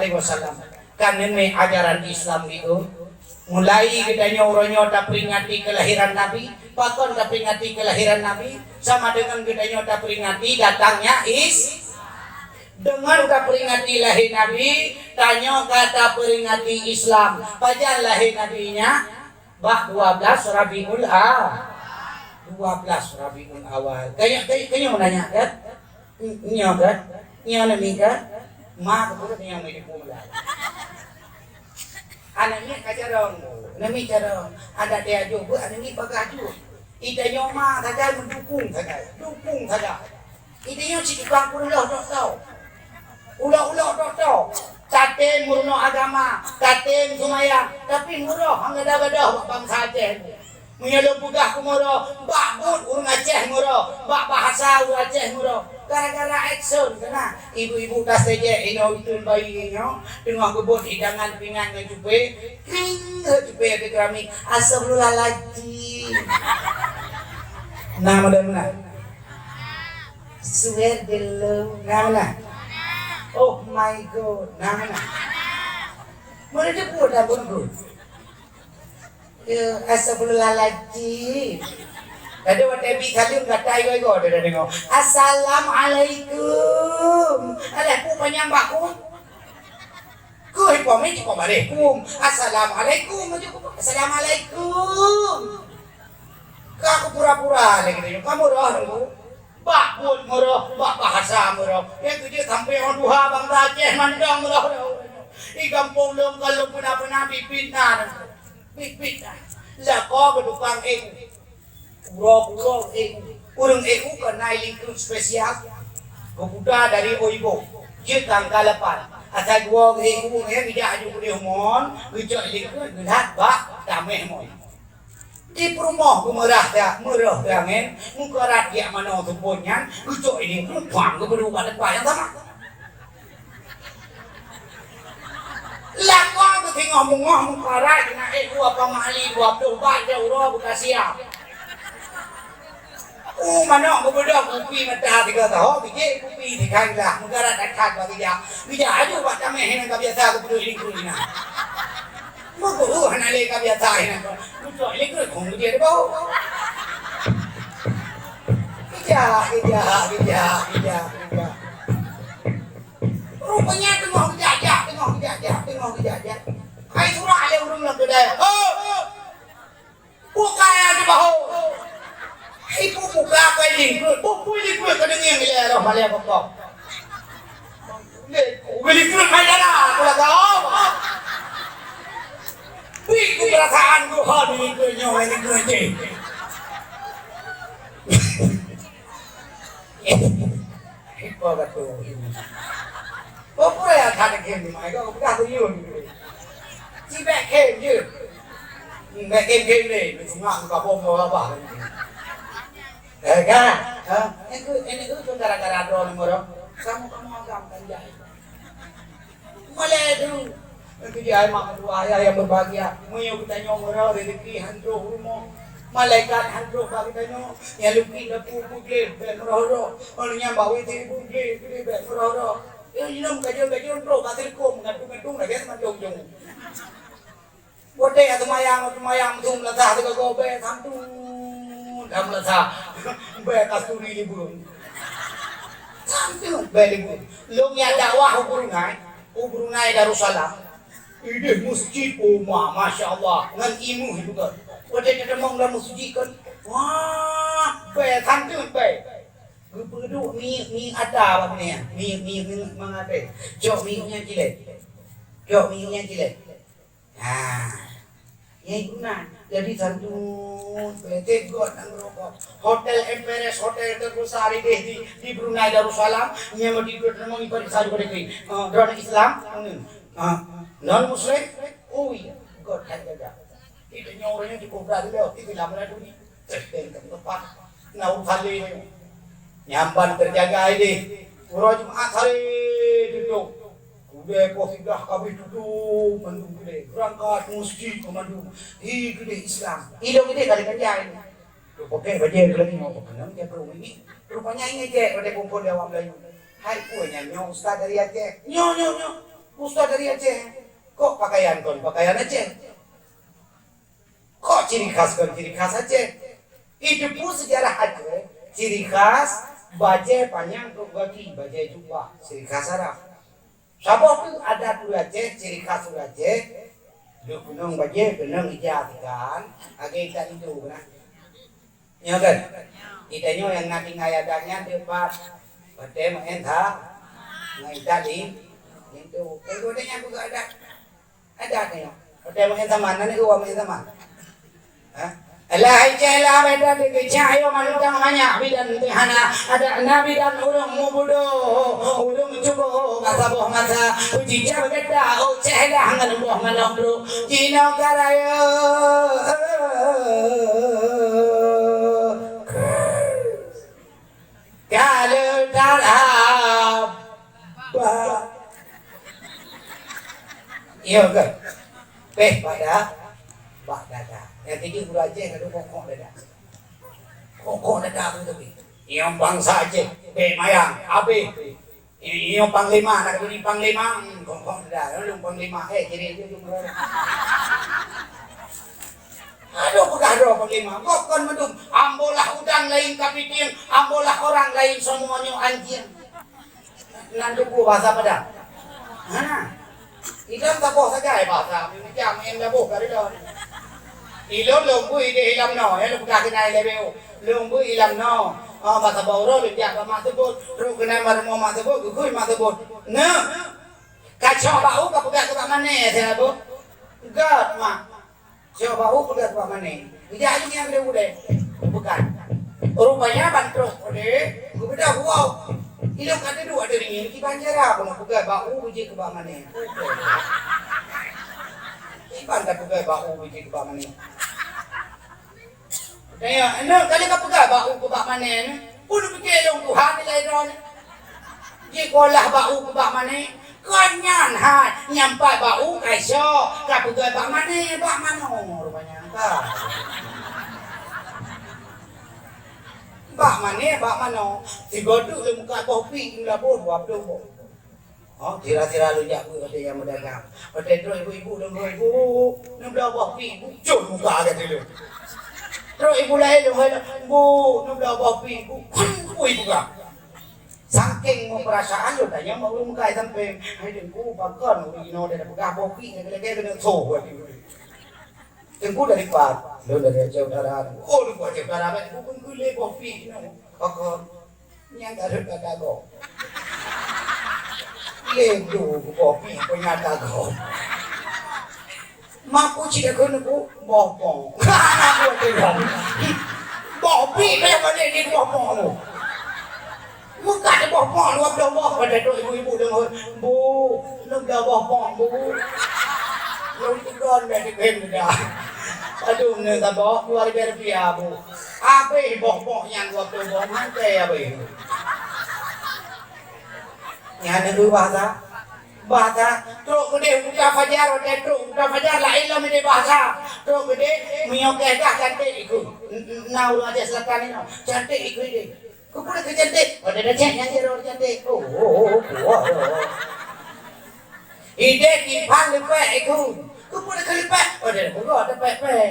alaihi wasallam. Kan nyan ajaran Islam itu. Mulai geutanyoe uroe nyoe taperingati keulahiran Nabi, pakon taperingati keulahiran Nabi, sama deungon geutanyoe taperingati datangnya Is-, deungon taperingati lahé Nabi, tanyoe ka taperingati Islam. Pajan lahé Nabi nyan? Bah dua belas Rabiul A-, dua belas Rabiul Awal. Kayaknya, kayaknya mau nanya kan? Nyoe kan? Nyoe aneuk miet kan? Ma keupeue nyang meunyoe pula. Aneuk miet ka carông, aneuk miet carông. Adak dia jok buet aneuk miet bagah jok. Ita nyoe ma sagai meudukung sagai, dukung sagai. Ita nyoe cit tukang peureulôh dokto. Ulok-ulok dokto. Tatem meurunoe agama, tatem seumayang, tapi meuroh hana gadoh-gadoh bak bansa Aceh. Meunyoe lôn peugah keu meuroh, bak buet ureueng Aceh meuroh, bak bahasa ureueng Aceh meuroh. Gara-gara action keunan, ibu-ibu tasejek inoe uteuen bayi nyoe, teungoh geubot hidangan pingan ngon cupé, kring lheueh cupé di keramik, "Astagfirullahaladzim." Nah, model meunan. "Swear belum." Nah, meunan. "Oh my God." Nah, meunan. Meunyoe jeuet buet dah buet. Ya, astagfirullahaladzim. Tadi watèe bi saleuem gata igoe-igoe teudeungoe. Assalamualaikum. Alah, peue panyang bak kum? Keuh ipoh mé cit ipoh bareh kum. Assalamualaikum. Assalamualaikum. Ka ku pura-pura lé geutanyoe. Kamoe roh nunggu. Bak buet meuroh, bak bahasa meuroh. Nyang keujeuet sampoe óh duha bansa Aceh mantong meuroh. Di gampông lôn kon lôn peuna-peuna biet-biet na. Biet-biet na. Lakoe keu tukang ék u. Uroe-uroe ék u. Ureueng ék u keunan i likôt spesial. Geuputa dari Oibo. Jeuet ka angka lapan. Asai geuwoe ék u, nyan geujak aju keudeh mon, geucok i likôt, geulat bak tameh mon. Di peurumoh geumeurah that, meurah that angén, meukarat jak manoe seupôt nyan, geucok i likôt, pang geupeuduek bak teumpat nyang sama. Lakoe geusingoh beungoh meukarat, keunan ék dua pah mali dua ploh bat, jak uroe beukasiah. Uh, manok geubeudôh kupi meuta tiga saho, bijéh kupi tiga glah, meugarat that-that bak bijak. Bijak aju bak tameh nyang ka biasa geupeuduek i likôt nyan. Meukeue hana lé ka biasa nyan. Meucok i likôt kong bijéh dibau. Bijak, bijak, bijak, bijak, bijak. Rupanya teungoh geujak-jak, teungoh geujak-jak, teungoh geujak-jak. Hai surah lé ureueng lam keudai. Ho! Bukai di bahu. Ibu buka kai lingkut. Bukui lingkut ke dengeng ilé roh malé bokong. Lingkut mai dara aku lagak. Beri ku perasaan ku ha di lingkut nyoe, lingkut nyoe. Ipo katu. Peue-peue nyang that khem di mai, kau peugah tuyun. Ci bèk khem jeuet. Bèk khem-khem lé, meusungak muka bom bawah babah. Eh, kan? Ha? Ini tu, ini tu gara-gara droe ni meuroh. Kamu, kamu agam kan jai. Malée deuh. Keujih hai mak meutuah ayah nyang berbahagia. Meunyoe geutanyoe meurah rezeki han troh rumoh, malaikat han troh bak geutanyoe. Nyang lukit lapu peugleh bèk meurah-rah. Nyang bak W C peugleh, gleh bèk meurah-rah. Nyoe lom kajeun-kajeun troh bak sileukom, ngadong-ngadong lagèe seumantong jong. Watèe seumayang, seumayang meuseumeulasa sigoe-goe bèe santun lam meulasa. Bèe kasturi libeueng. Santun bèe libeueng. Lôn jak dakwah u Brunei. U Brunei Darussalam, ideh masjid, oh ma, masya Allah, ngon imeum bukan. Watèe teutamong lam masjid kan, wah, bèe, santun bèe. Geupeuduek minyeuk, minyeuk ata bak binéh, minyeuk, minyeuk, minyeuk mangat bèe. Cok minyeuk nyan cilek. Cok minyeuk nyan cilek. Nah, nyang guna jadi santun, bèe, tegot nyang rokok. Hotel Empress, hotel terbesar ideh di, di Brunei Darussalam, nyang meuti dua nama ibarat satu pada kri. Eh, droeneuh Islam, hmm. Ah, non muslim, ui, got hai jaga. Kita nyoe ureueng nyang cukup berat lé, kita lam ladui. Teuntèe ka teumpat. Na u kali nyoe. Nyan ban teujaga ideh. Uroe Jumat sare tutup. Udeh poh siblaih ka abéh tutup mandum udeh. Beurangkat masjid mandum. Hi keudeh Islam. Ilong ideh ka dikeujai. Tu pakai bajèe keu lagèe nyoe, pakai nang jak keu ini. Rupanya ini cek pada kumpul di awak Melayu. Hai, peue nyan nyoe ustaz dari Aceh? Nyoe, nyoe, nyoe. Ustaz dari Aceh. Kok pakaian kon pakaian Aceh? Kok ciri khas kon ciri khas Aceh? Itu pun sejarah Aceh. Ciri khas bajèe panyang keu gaki, bajèe jubah, ciri khas Arab. Saboh tu adat ureueng Aceh, ciri khas ureueng Aceh. Duek keunong bajèe, keunong ija tikan, lagèe intat linto keunan. Nyo kan? Kita nyoe nyang na tinggai adat nyan teumpat. Watèe meu'en tha, meu'en tha di linto. Kan geutanyoe nyang peugah adat. Adat nyoe. Watèe meu'en saman, na nyoe meu'en saman. Ha? Alah, hai ceh lah, beda dikecak, ayo, manutang banyak bidan teuhana. Ada nabi dan ureueng mubudo, ureueng cubo ka saboh masa. Puji cah berkata, oh, ceh lah ngon boh manok bro. Cina karaya. Kalau tak apa. Iya ke? Peh pada bak dada. Nyang keujeuet ureueng Aceh ka dukong dada. Kokok dada tu tapi. Nyang bansa Aceh, bèk mayang, abéh. Nyang panglima, nak jadi panglima, hmm, kokok dada. Lalu panglima, eh, jadi itu tu. Aduh, peugah droe panglima. Kok kon mandum, ambolah udang lain kapitieng, ambolah orang lain semuanya anjing. Nan teupeu bahasa Padang. Ha. Ilôn saboh sagai bahasa, macam nyang laboh ka ilôn. Ilôn lôn bui di ilam no, ya, lôn peugah keunan lé B O. Lôn bui ilam no. Ha, bahasa Bauro lôn jak bak mak teubot. Trok keunan bak rumoh mak teubot, geukheun mak teubot. Nah. Kacok bak u ka peugah keu bak mané, saya bu. Gèt, mak. Cok bak u peugah bak mané. Bijak aja nyang geude udép. Bukan. Rupanya ban trok udép, geubeudôh woe. Ilôn ka teuduek deuh ringin kiban cara keuneuk peugah bak u beujeuet keu bak mané. Kiban ka peugah bak u beujeuet keu bak mané. Tanya, "Aneuk, kali ka peugah bak u keu bak mané nyoe? Peue neupike lôn Tuhan nilai droeneuh? Jikolah bak u keu bak mané, kon nyan hai, nyang pat bak u ka isoe, ka peugah bak mané, bak manoe rupanya ka." Bak mané, bak manoe, sigoe teuk lôn muka boh pik, lôn laboh dua ploh boh. Oh, sira-sira lôn jak beuet watèe nyang meudagang. Watèe trok ibu-ibu lôn, "Ibu, neubloe boh pik, Bu." Cot muka gata lôn. Trok ibu laén lôn, "Hai, Bu, neubloe boh pik, Bu." Kui buka. Saking meupeurasaan lôn tanyong bak ureueng meukai sampéng, "Hai Teungku, pakon ureueng inoe tapeugah boh pik lagèe-lagèe keuneuk soh watèe?" Teungku dari pat? Lôn dari Aceh Utara. Oh, Teungku Aceh Utara, bèk Teungku pun keu lé boh pik nyoe. Pakon? Nyang ka rhot gata gob. Lé Teungku boh pik peunyata gob. Maku cit aku Teungku boh pong. Anak buah Teungku. Boh pik payah balik di boh pong tu. Muka di boh pong, dua ploh boh, pada tu ibu-ibu dengar, "Bu, neubloe boh pong, Bu." Lôn teudon dah dibém dah. Aduh, ni saboh dua ribu rupiah, Bu. Abéh boh pong nyan dua ploh boh, mantai abéh. Nyan neubeu bahasa. Bahasa, trok keudeh buka fajar, watèe trok buka fajar, laén lom ideh bahasa. Trok keudeh, meunyoe keuh dah cantik ikeu. N-, n-, na ureueng Aceh Selatan inoe, cantik ikeu ideh. Keupeue keu cantik? Pada dah cek nyang jaroe cantik. Oh, oh, oh, oh, oh. Ideh timphan leupek ikeu. Keupeue keu leupek? Pada dah peugah teupek-pek.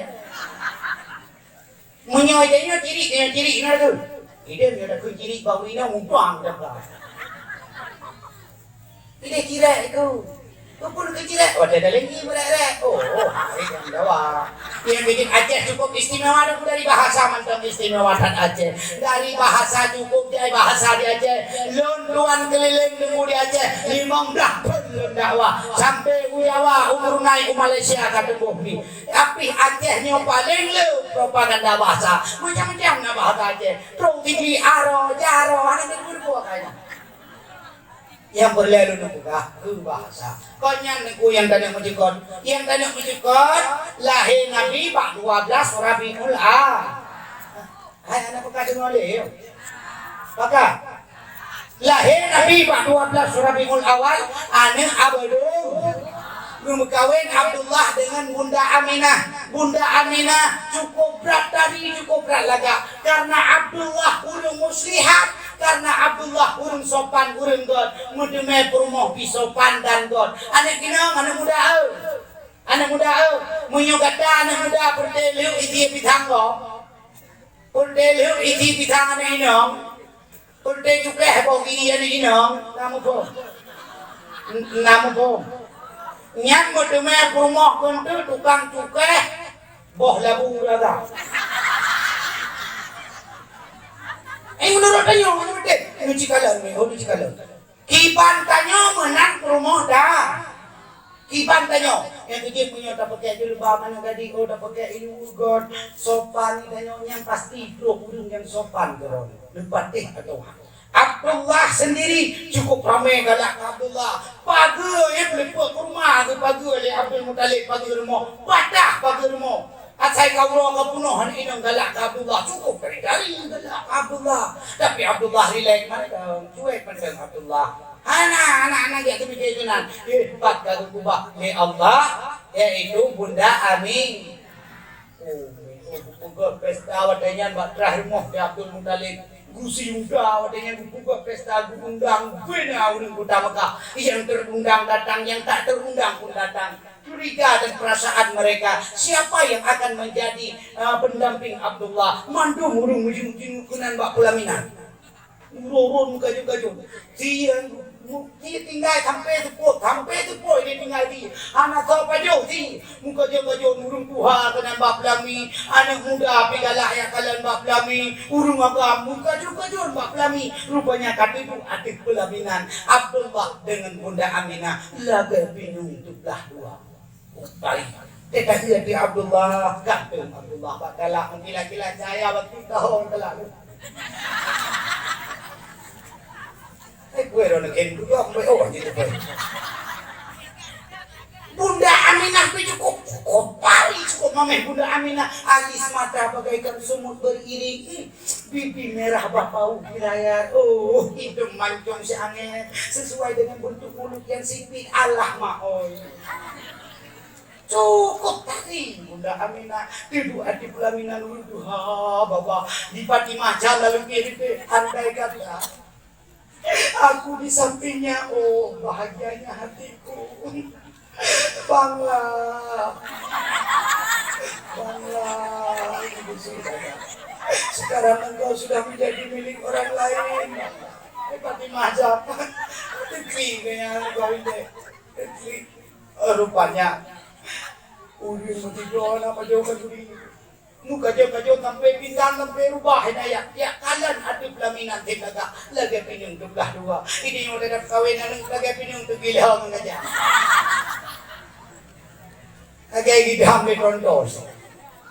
Meunyoe ideh nyoe cirik, nyoe cirik na tu. Ideh nyoe dah keu cirik bak ureueng inong mubang dah. Ideh cirek itu. Keupeue keu cirek? Watèe dalem ié meurek-rek. Oh, oh, hai nyang dawa. Nyang bikin Aceh cukup istimewa, dan dari bahasa mantong istimewa that Aceh. Dari bahasa cukup, dari bahasa di Aceh. Lôn tuan keliling nunggu di Aceh, limong blah thon lôn dakwah. Sampai u Jawa, u Brunei, u Malaysia ka teuboh pi. Tapi Aceh nyoe paling le propaganda bahasa. Macam-macam na bahasa Aceh. Trok tinggi aro, jaro, ada yang berbuat kaya. Nyang peureulèe lôn peugah keu bahasa. Kon nyan Teungku nyang tanyoe meucukot. Nyang tanyoe meucukot, lahé Nabi bak dua belas Rabiul A-, hai, hana peuka deungoe lé, yo. Paka? Lahé Nabi bak dua belas Rabiul Awal, aneuk Abdul. Geumeukawen Abdullah deungon Bunda Aminah. Bunda Aminah cukup brat tari, cukup brat lagak. Karena Abdullah ureueng muslihat, karena Abdullah ureueng sopan, ureueng göt, meuteumé peurumoh pi sopan dan göt. Aneuk inong, aneuk muda, eu. Aneuk muda, eu. Meunyoe gata aneuk muda, peureulèe lheueh isi pisang gob. Peureulèe lheueh isi pisang aneuk inong. Peureulèe cukéh boh giri aneuk inong, na muphom? N-, na muphom? Nyan meuteumé peurumoh keuneuk tukang cukéh boh labu raga. Eh, meunurot tanyoe, meunurot deh, nu cikalon, oh, nu cikalon. Kiban tanyoe meunan peurumoh dah. Kiban tanyoe, nyang keujeuet meunyoe tapakai jilbab, aneuk gadih, oh, tapakai ilu urgot, sopan tanyoe, nyan pasti trok ureueng nyang sopan keudroe, leupah teh ateueh. Abdullah sendiri cukup ramé galak keu Abdullah. Pageue, ya, leupah kurma geupageue lé Abdul Muthalib, pageue rumoh, patah pageue rumoh. Asai ka uroe ka peunoh aneuk inong galak keu Abdullah, cukup dari-dari galak keu Abdullah. Tapi Abdullah rilek mantong, cuek mantong Abdullah. Hana, hana, hana jak teumikir keunan. Hebat ka geukeubah lé Allah, yaitu Bunda Ami. Oh, oh, geupeugah pesta watèe nyan bak trah rumoh di Abdul Muthalib. Geusiuda watèe nyan geupeugah pesta, geuundang bina ureueng kota Mekah. Nyang terundang datang, nyang tak terundang pun datang. Curiga dan perasaan mereka, siapa yang akan menjadi, eh, pendamping Abdullah? Mandum ureueng meujeuet-jeuet keunan bak peulaminan. Ureueng-ureueng meukajoh-kajoh. Si, eh, mu-, si tinggai sampai seupôt, sampai seupôt dia tinggai si. Hana soe pajoh si. Meukajoh-kajoh ureueng tuha keunan bak peulami, aneuk muda pi galak jak kalon bak peulami, ureueng agam meukajoh-kajoh bak peulami. Rupanya ka teuduek ateueh peulaminan Abdullah deungon Bunda Aminah lagèe pinyueng teublah dua. Baik. Tetapi Abdullah, ganteng Abdullah, bak galak meukilat-kilat cahaya bak kita orang galak tu. Eh, kue dah nak kena duduk, aku baik, oh, gitu, baik. Bunda Aminah tu cukup, cukup baik, cukup mameh Bunda Aminah. Alis mata bagaikan semut beriring. Hmm. Pipi merah bapau di layar. Oh, hidung mancung si angin. Sesuai dengan bentuk mulut yang sipit. Alah, mak, oi. Cukup tadi Bunda Aminah tidur di pelaminan ureueng tuha, baba di Fatimah jalan lebih-lebih. Andai kata aku di sampingnya, oh, bahagianya hatiku. Bangla, bangla, ibu surga. Sekarang engkau sudah menjadi milik orang lain. Eh, Fatimah jawab, teuki keu nyang kau indek. Teuki. Eh, rupanya, ureueng meusigoe na pajoh khanduri. Meukajoh-kajoh sampai bintang, sampai rubah hidayah. Tiap kalon ateueh pelaminan tem lagak lagèe pinyueng teublah dua. Ini nyoe dah kawen aneuk lagèe pinyueng teugila ngon gajah. Lagèe gidam di trontos.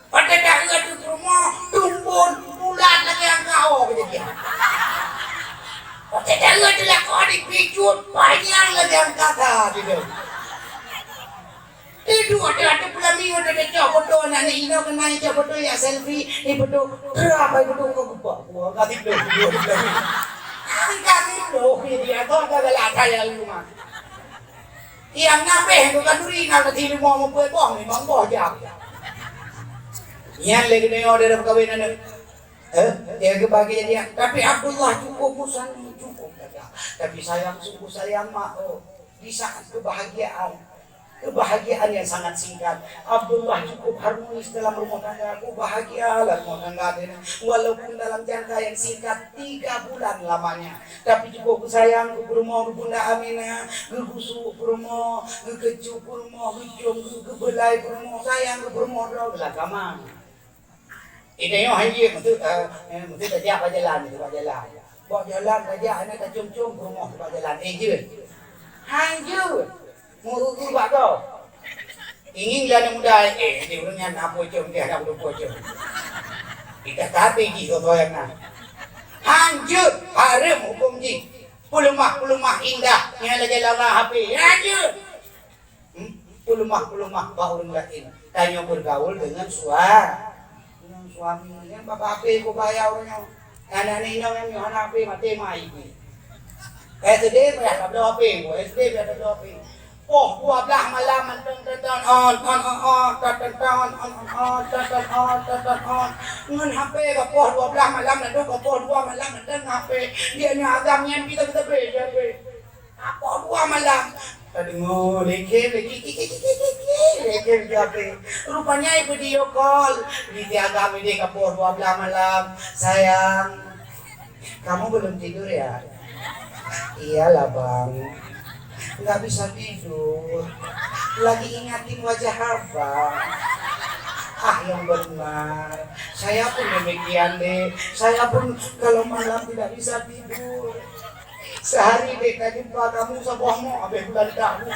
Pada dah ateueh rumoh, tumbon, bulat lagèe angka ho kejadian. Pada dah ateueh lakon di picut, panjang lagèe angka sa gitu. Itu ada, ada pula minggu ada cok foto anak ni, ino kena cok foto ya selfie, ni foto, berapa foto kau lupa? Wah, kasih dulu, dulu, dulu. Kasih dulu, ini dia, kau kagak lah saya rumah. Yang ngabeh tu kan duri nak kasih rumah mau buat boh, memang boh jam. Nyan lagi ni ada perkahwinan. Eh, ya kebagi jadi. Tapi Abdullah cukup bosan, cukup dah. Tapi sayang, sungguh sayang mak. Oh, di saat kebahagiaan Kebahagiaan yang sangat singkat. Abdullah cukup harmonis dalam rumah tangga. Aku bahagialah rumah tangga dia. Walaupun dalam jangka yang singkat, tiga bulan lamanya. Tapi cukup geusayang, geupeurumoh geuh Bunda Aminah, geugusok peurumoh, geukeucok peurumoh, geucom, geu-, geubeulai peurumoh, sayang geuh peurumoh droe, geulah kamang. Ini nyoe han jeuet, meuteuk, eh, eh, meuteuk tajak bak jalan, meuteuk bak jalan. Bak jalan tajak, hana tacom-com peurumoh bak jalan. Eh, jeuet. Han jeuet. Meu-eu-eu bak gob. Ingin lagèe aneuk muda, eh, di ureueng nyan na pocong, dia na pocong. Kita kata jih soe-soe nyang na. Han jeuet, hareuem hukôm jih. Peuleumah-peuleumah indah, nyang lagèe Lala H P. Han jeuet. Hmm? Peuleumah-peuleumah bak ureueng laén. Tanyoe bergaul dengan sua-, dengan suami. Nyang bak H P ku bayar ureueng nyoe. Aneuk inong nyoe hana H P, maté mai pih. S D payah tabloe H P, S D payah tabloe H P. Poh dua belas malam mantong tonton on, on, on, on, tonton on, on, on, on, tonton on, tonton on. Ngon H P ka poh dua belas malam, ladôm ka poh dua malam mantong ngon H P. Dia nyoe agam nyan kita, kita beri dia H P. Ka poh dua malam. Tadeungoe, lé khem, lé khem, lé khem, lé khem, lé khem, lé khem. Rupanya video call. Di agam idéh ka poh dua belas malam. "Sayang, kamu belum tidur ya?" "Iyalah, Bang. Nggak bisa tidur. Lagi ingatin wajah Abang." "Ah, yang benar. Saya pun demikian, Dek. Saya pun kalau malam tidak bisa tidur." Sehari dek ka jumpa kamu saboh mok habéh bulan tahu.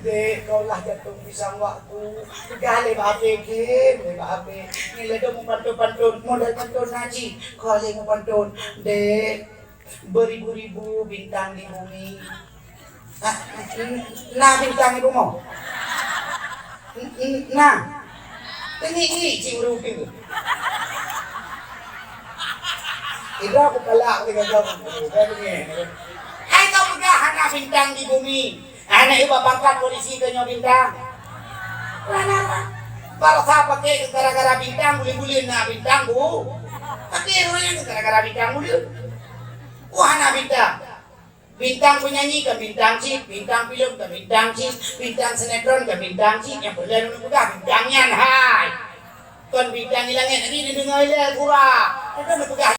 Dek, kau lah jantong pisang wak ku. Peugah lé bak H P, khem, lé bak H P. Ni ladôm meupantôn-pantôn, model pantôn ngaji. Kau lé meupantôn. Dek, beribu-ribu bintang di bumi. Ah, na bintang di bumoe? N-, n-, na. Teungiek-ngiek cit ureueng tu. Ida kukalak lé gaga buku, dah teungiek. Hai kau peugah hana bintang di bumi. Hana iba pangkat polisi keu nyoe bintang. Hana, hana. Bangsa pakai gara-gara bintang, buleuen-buleuen na bintang, Bu. Pakai ureueng gara-gara bintang buleuen. Wah, hana bintang. Bintang penyanyi kan bintang cit, bintang filem kan bintang cit, bintang sinetron kan bintang cit, nyang peureulèe lôn peugah bintang nyan hai. Kon bintang di langèt, tadi neudeungoe ilèe sura. Itu neupeugah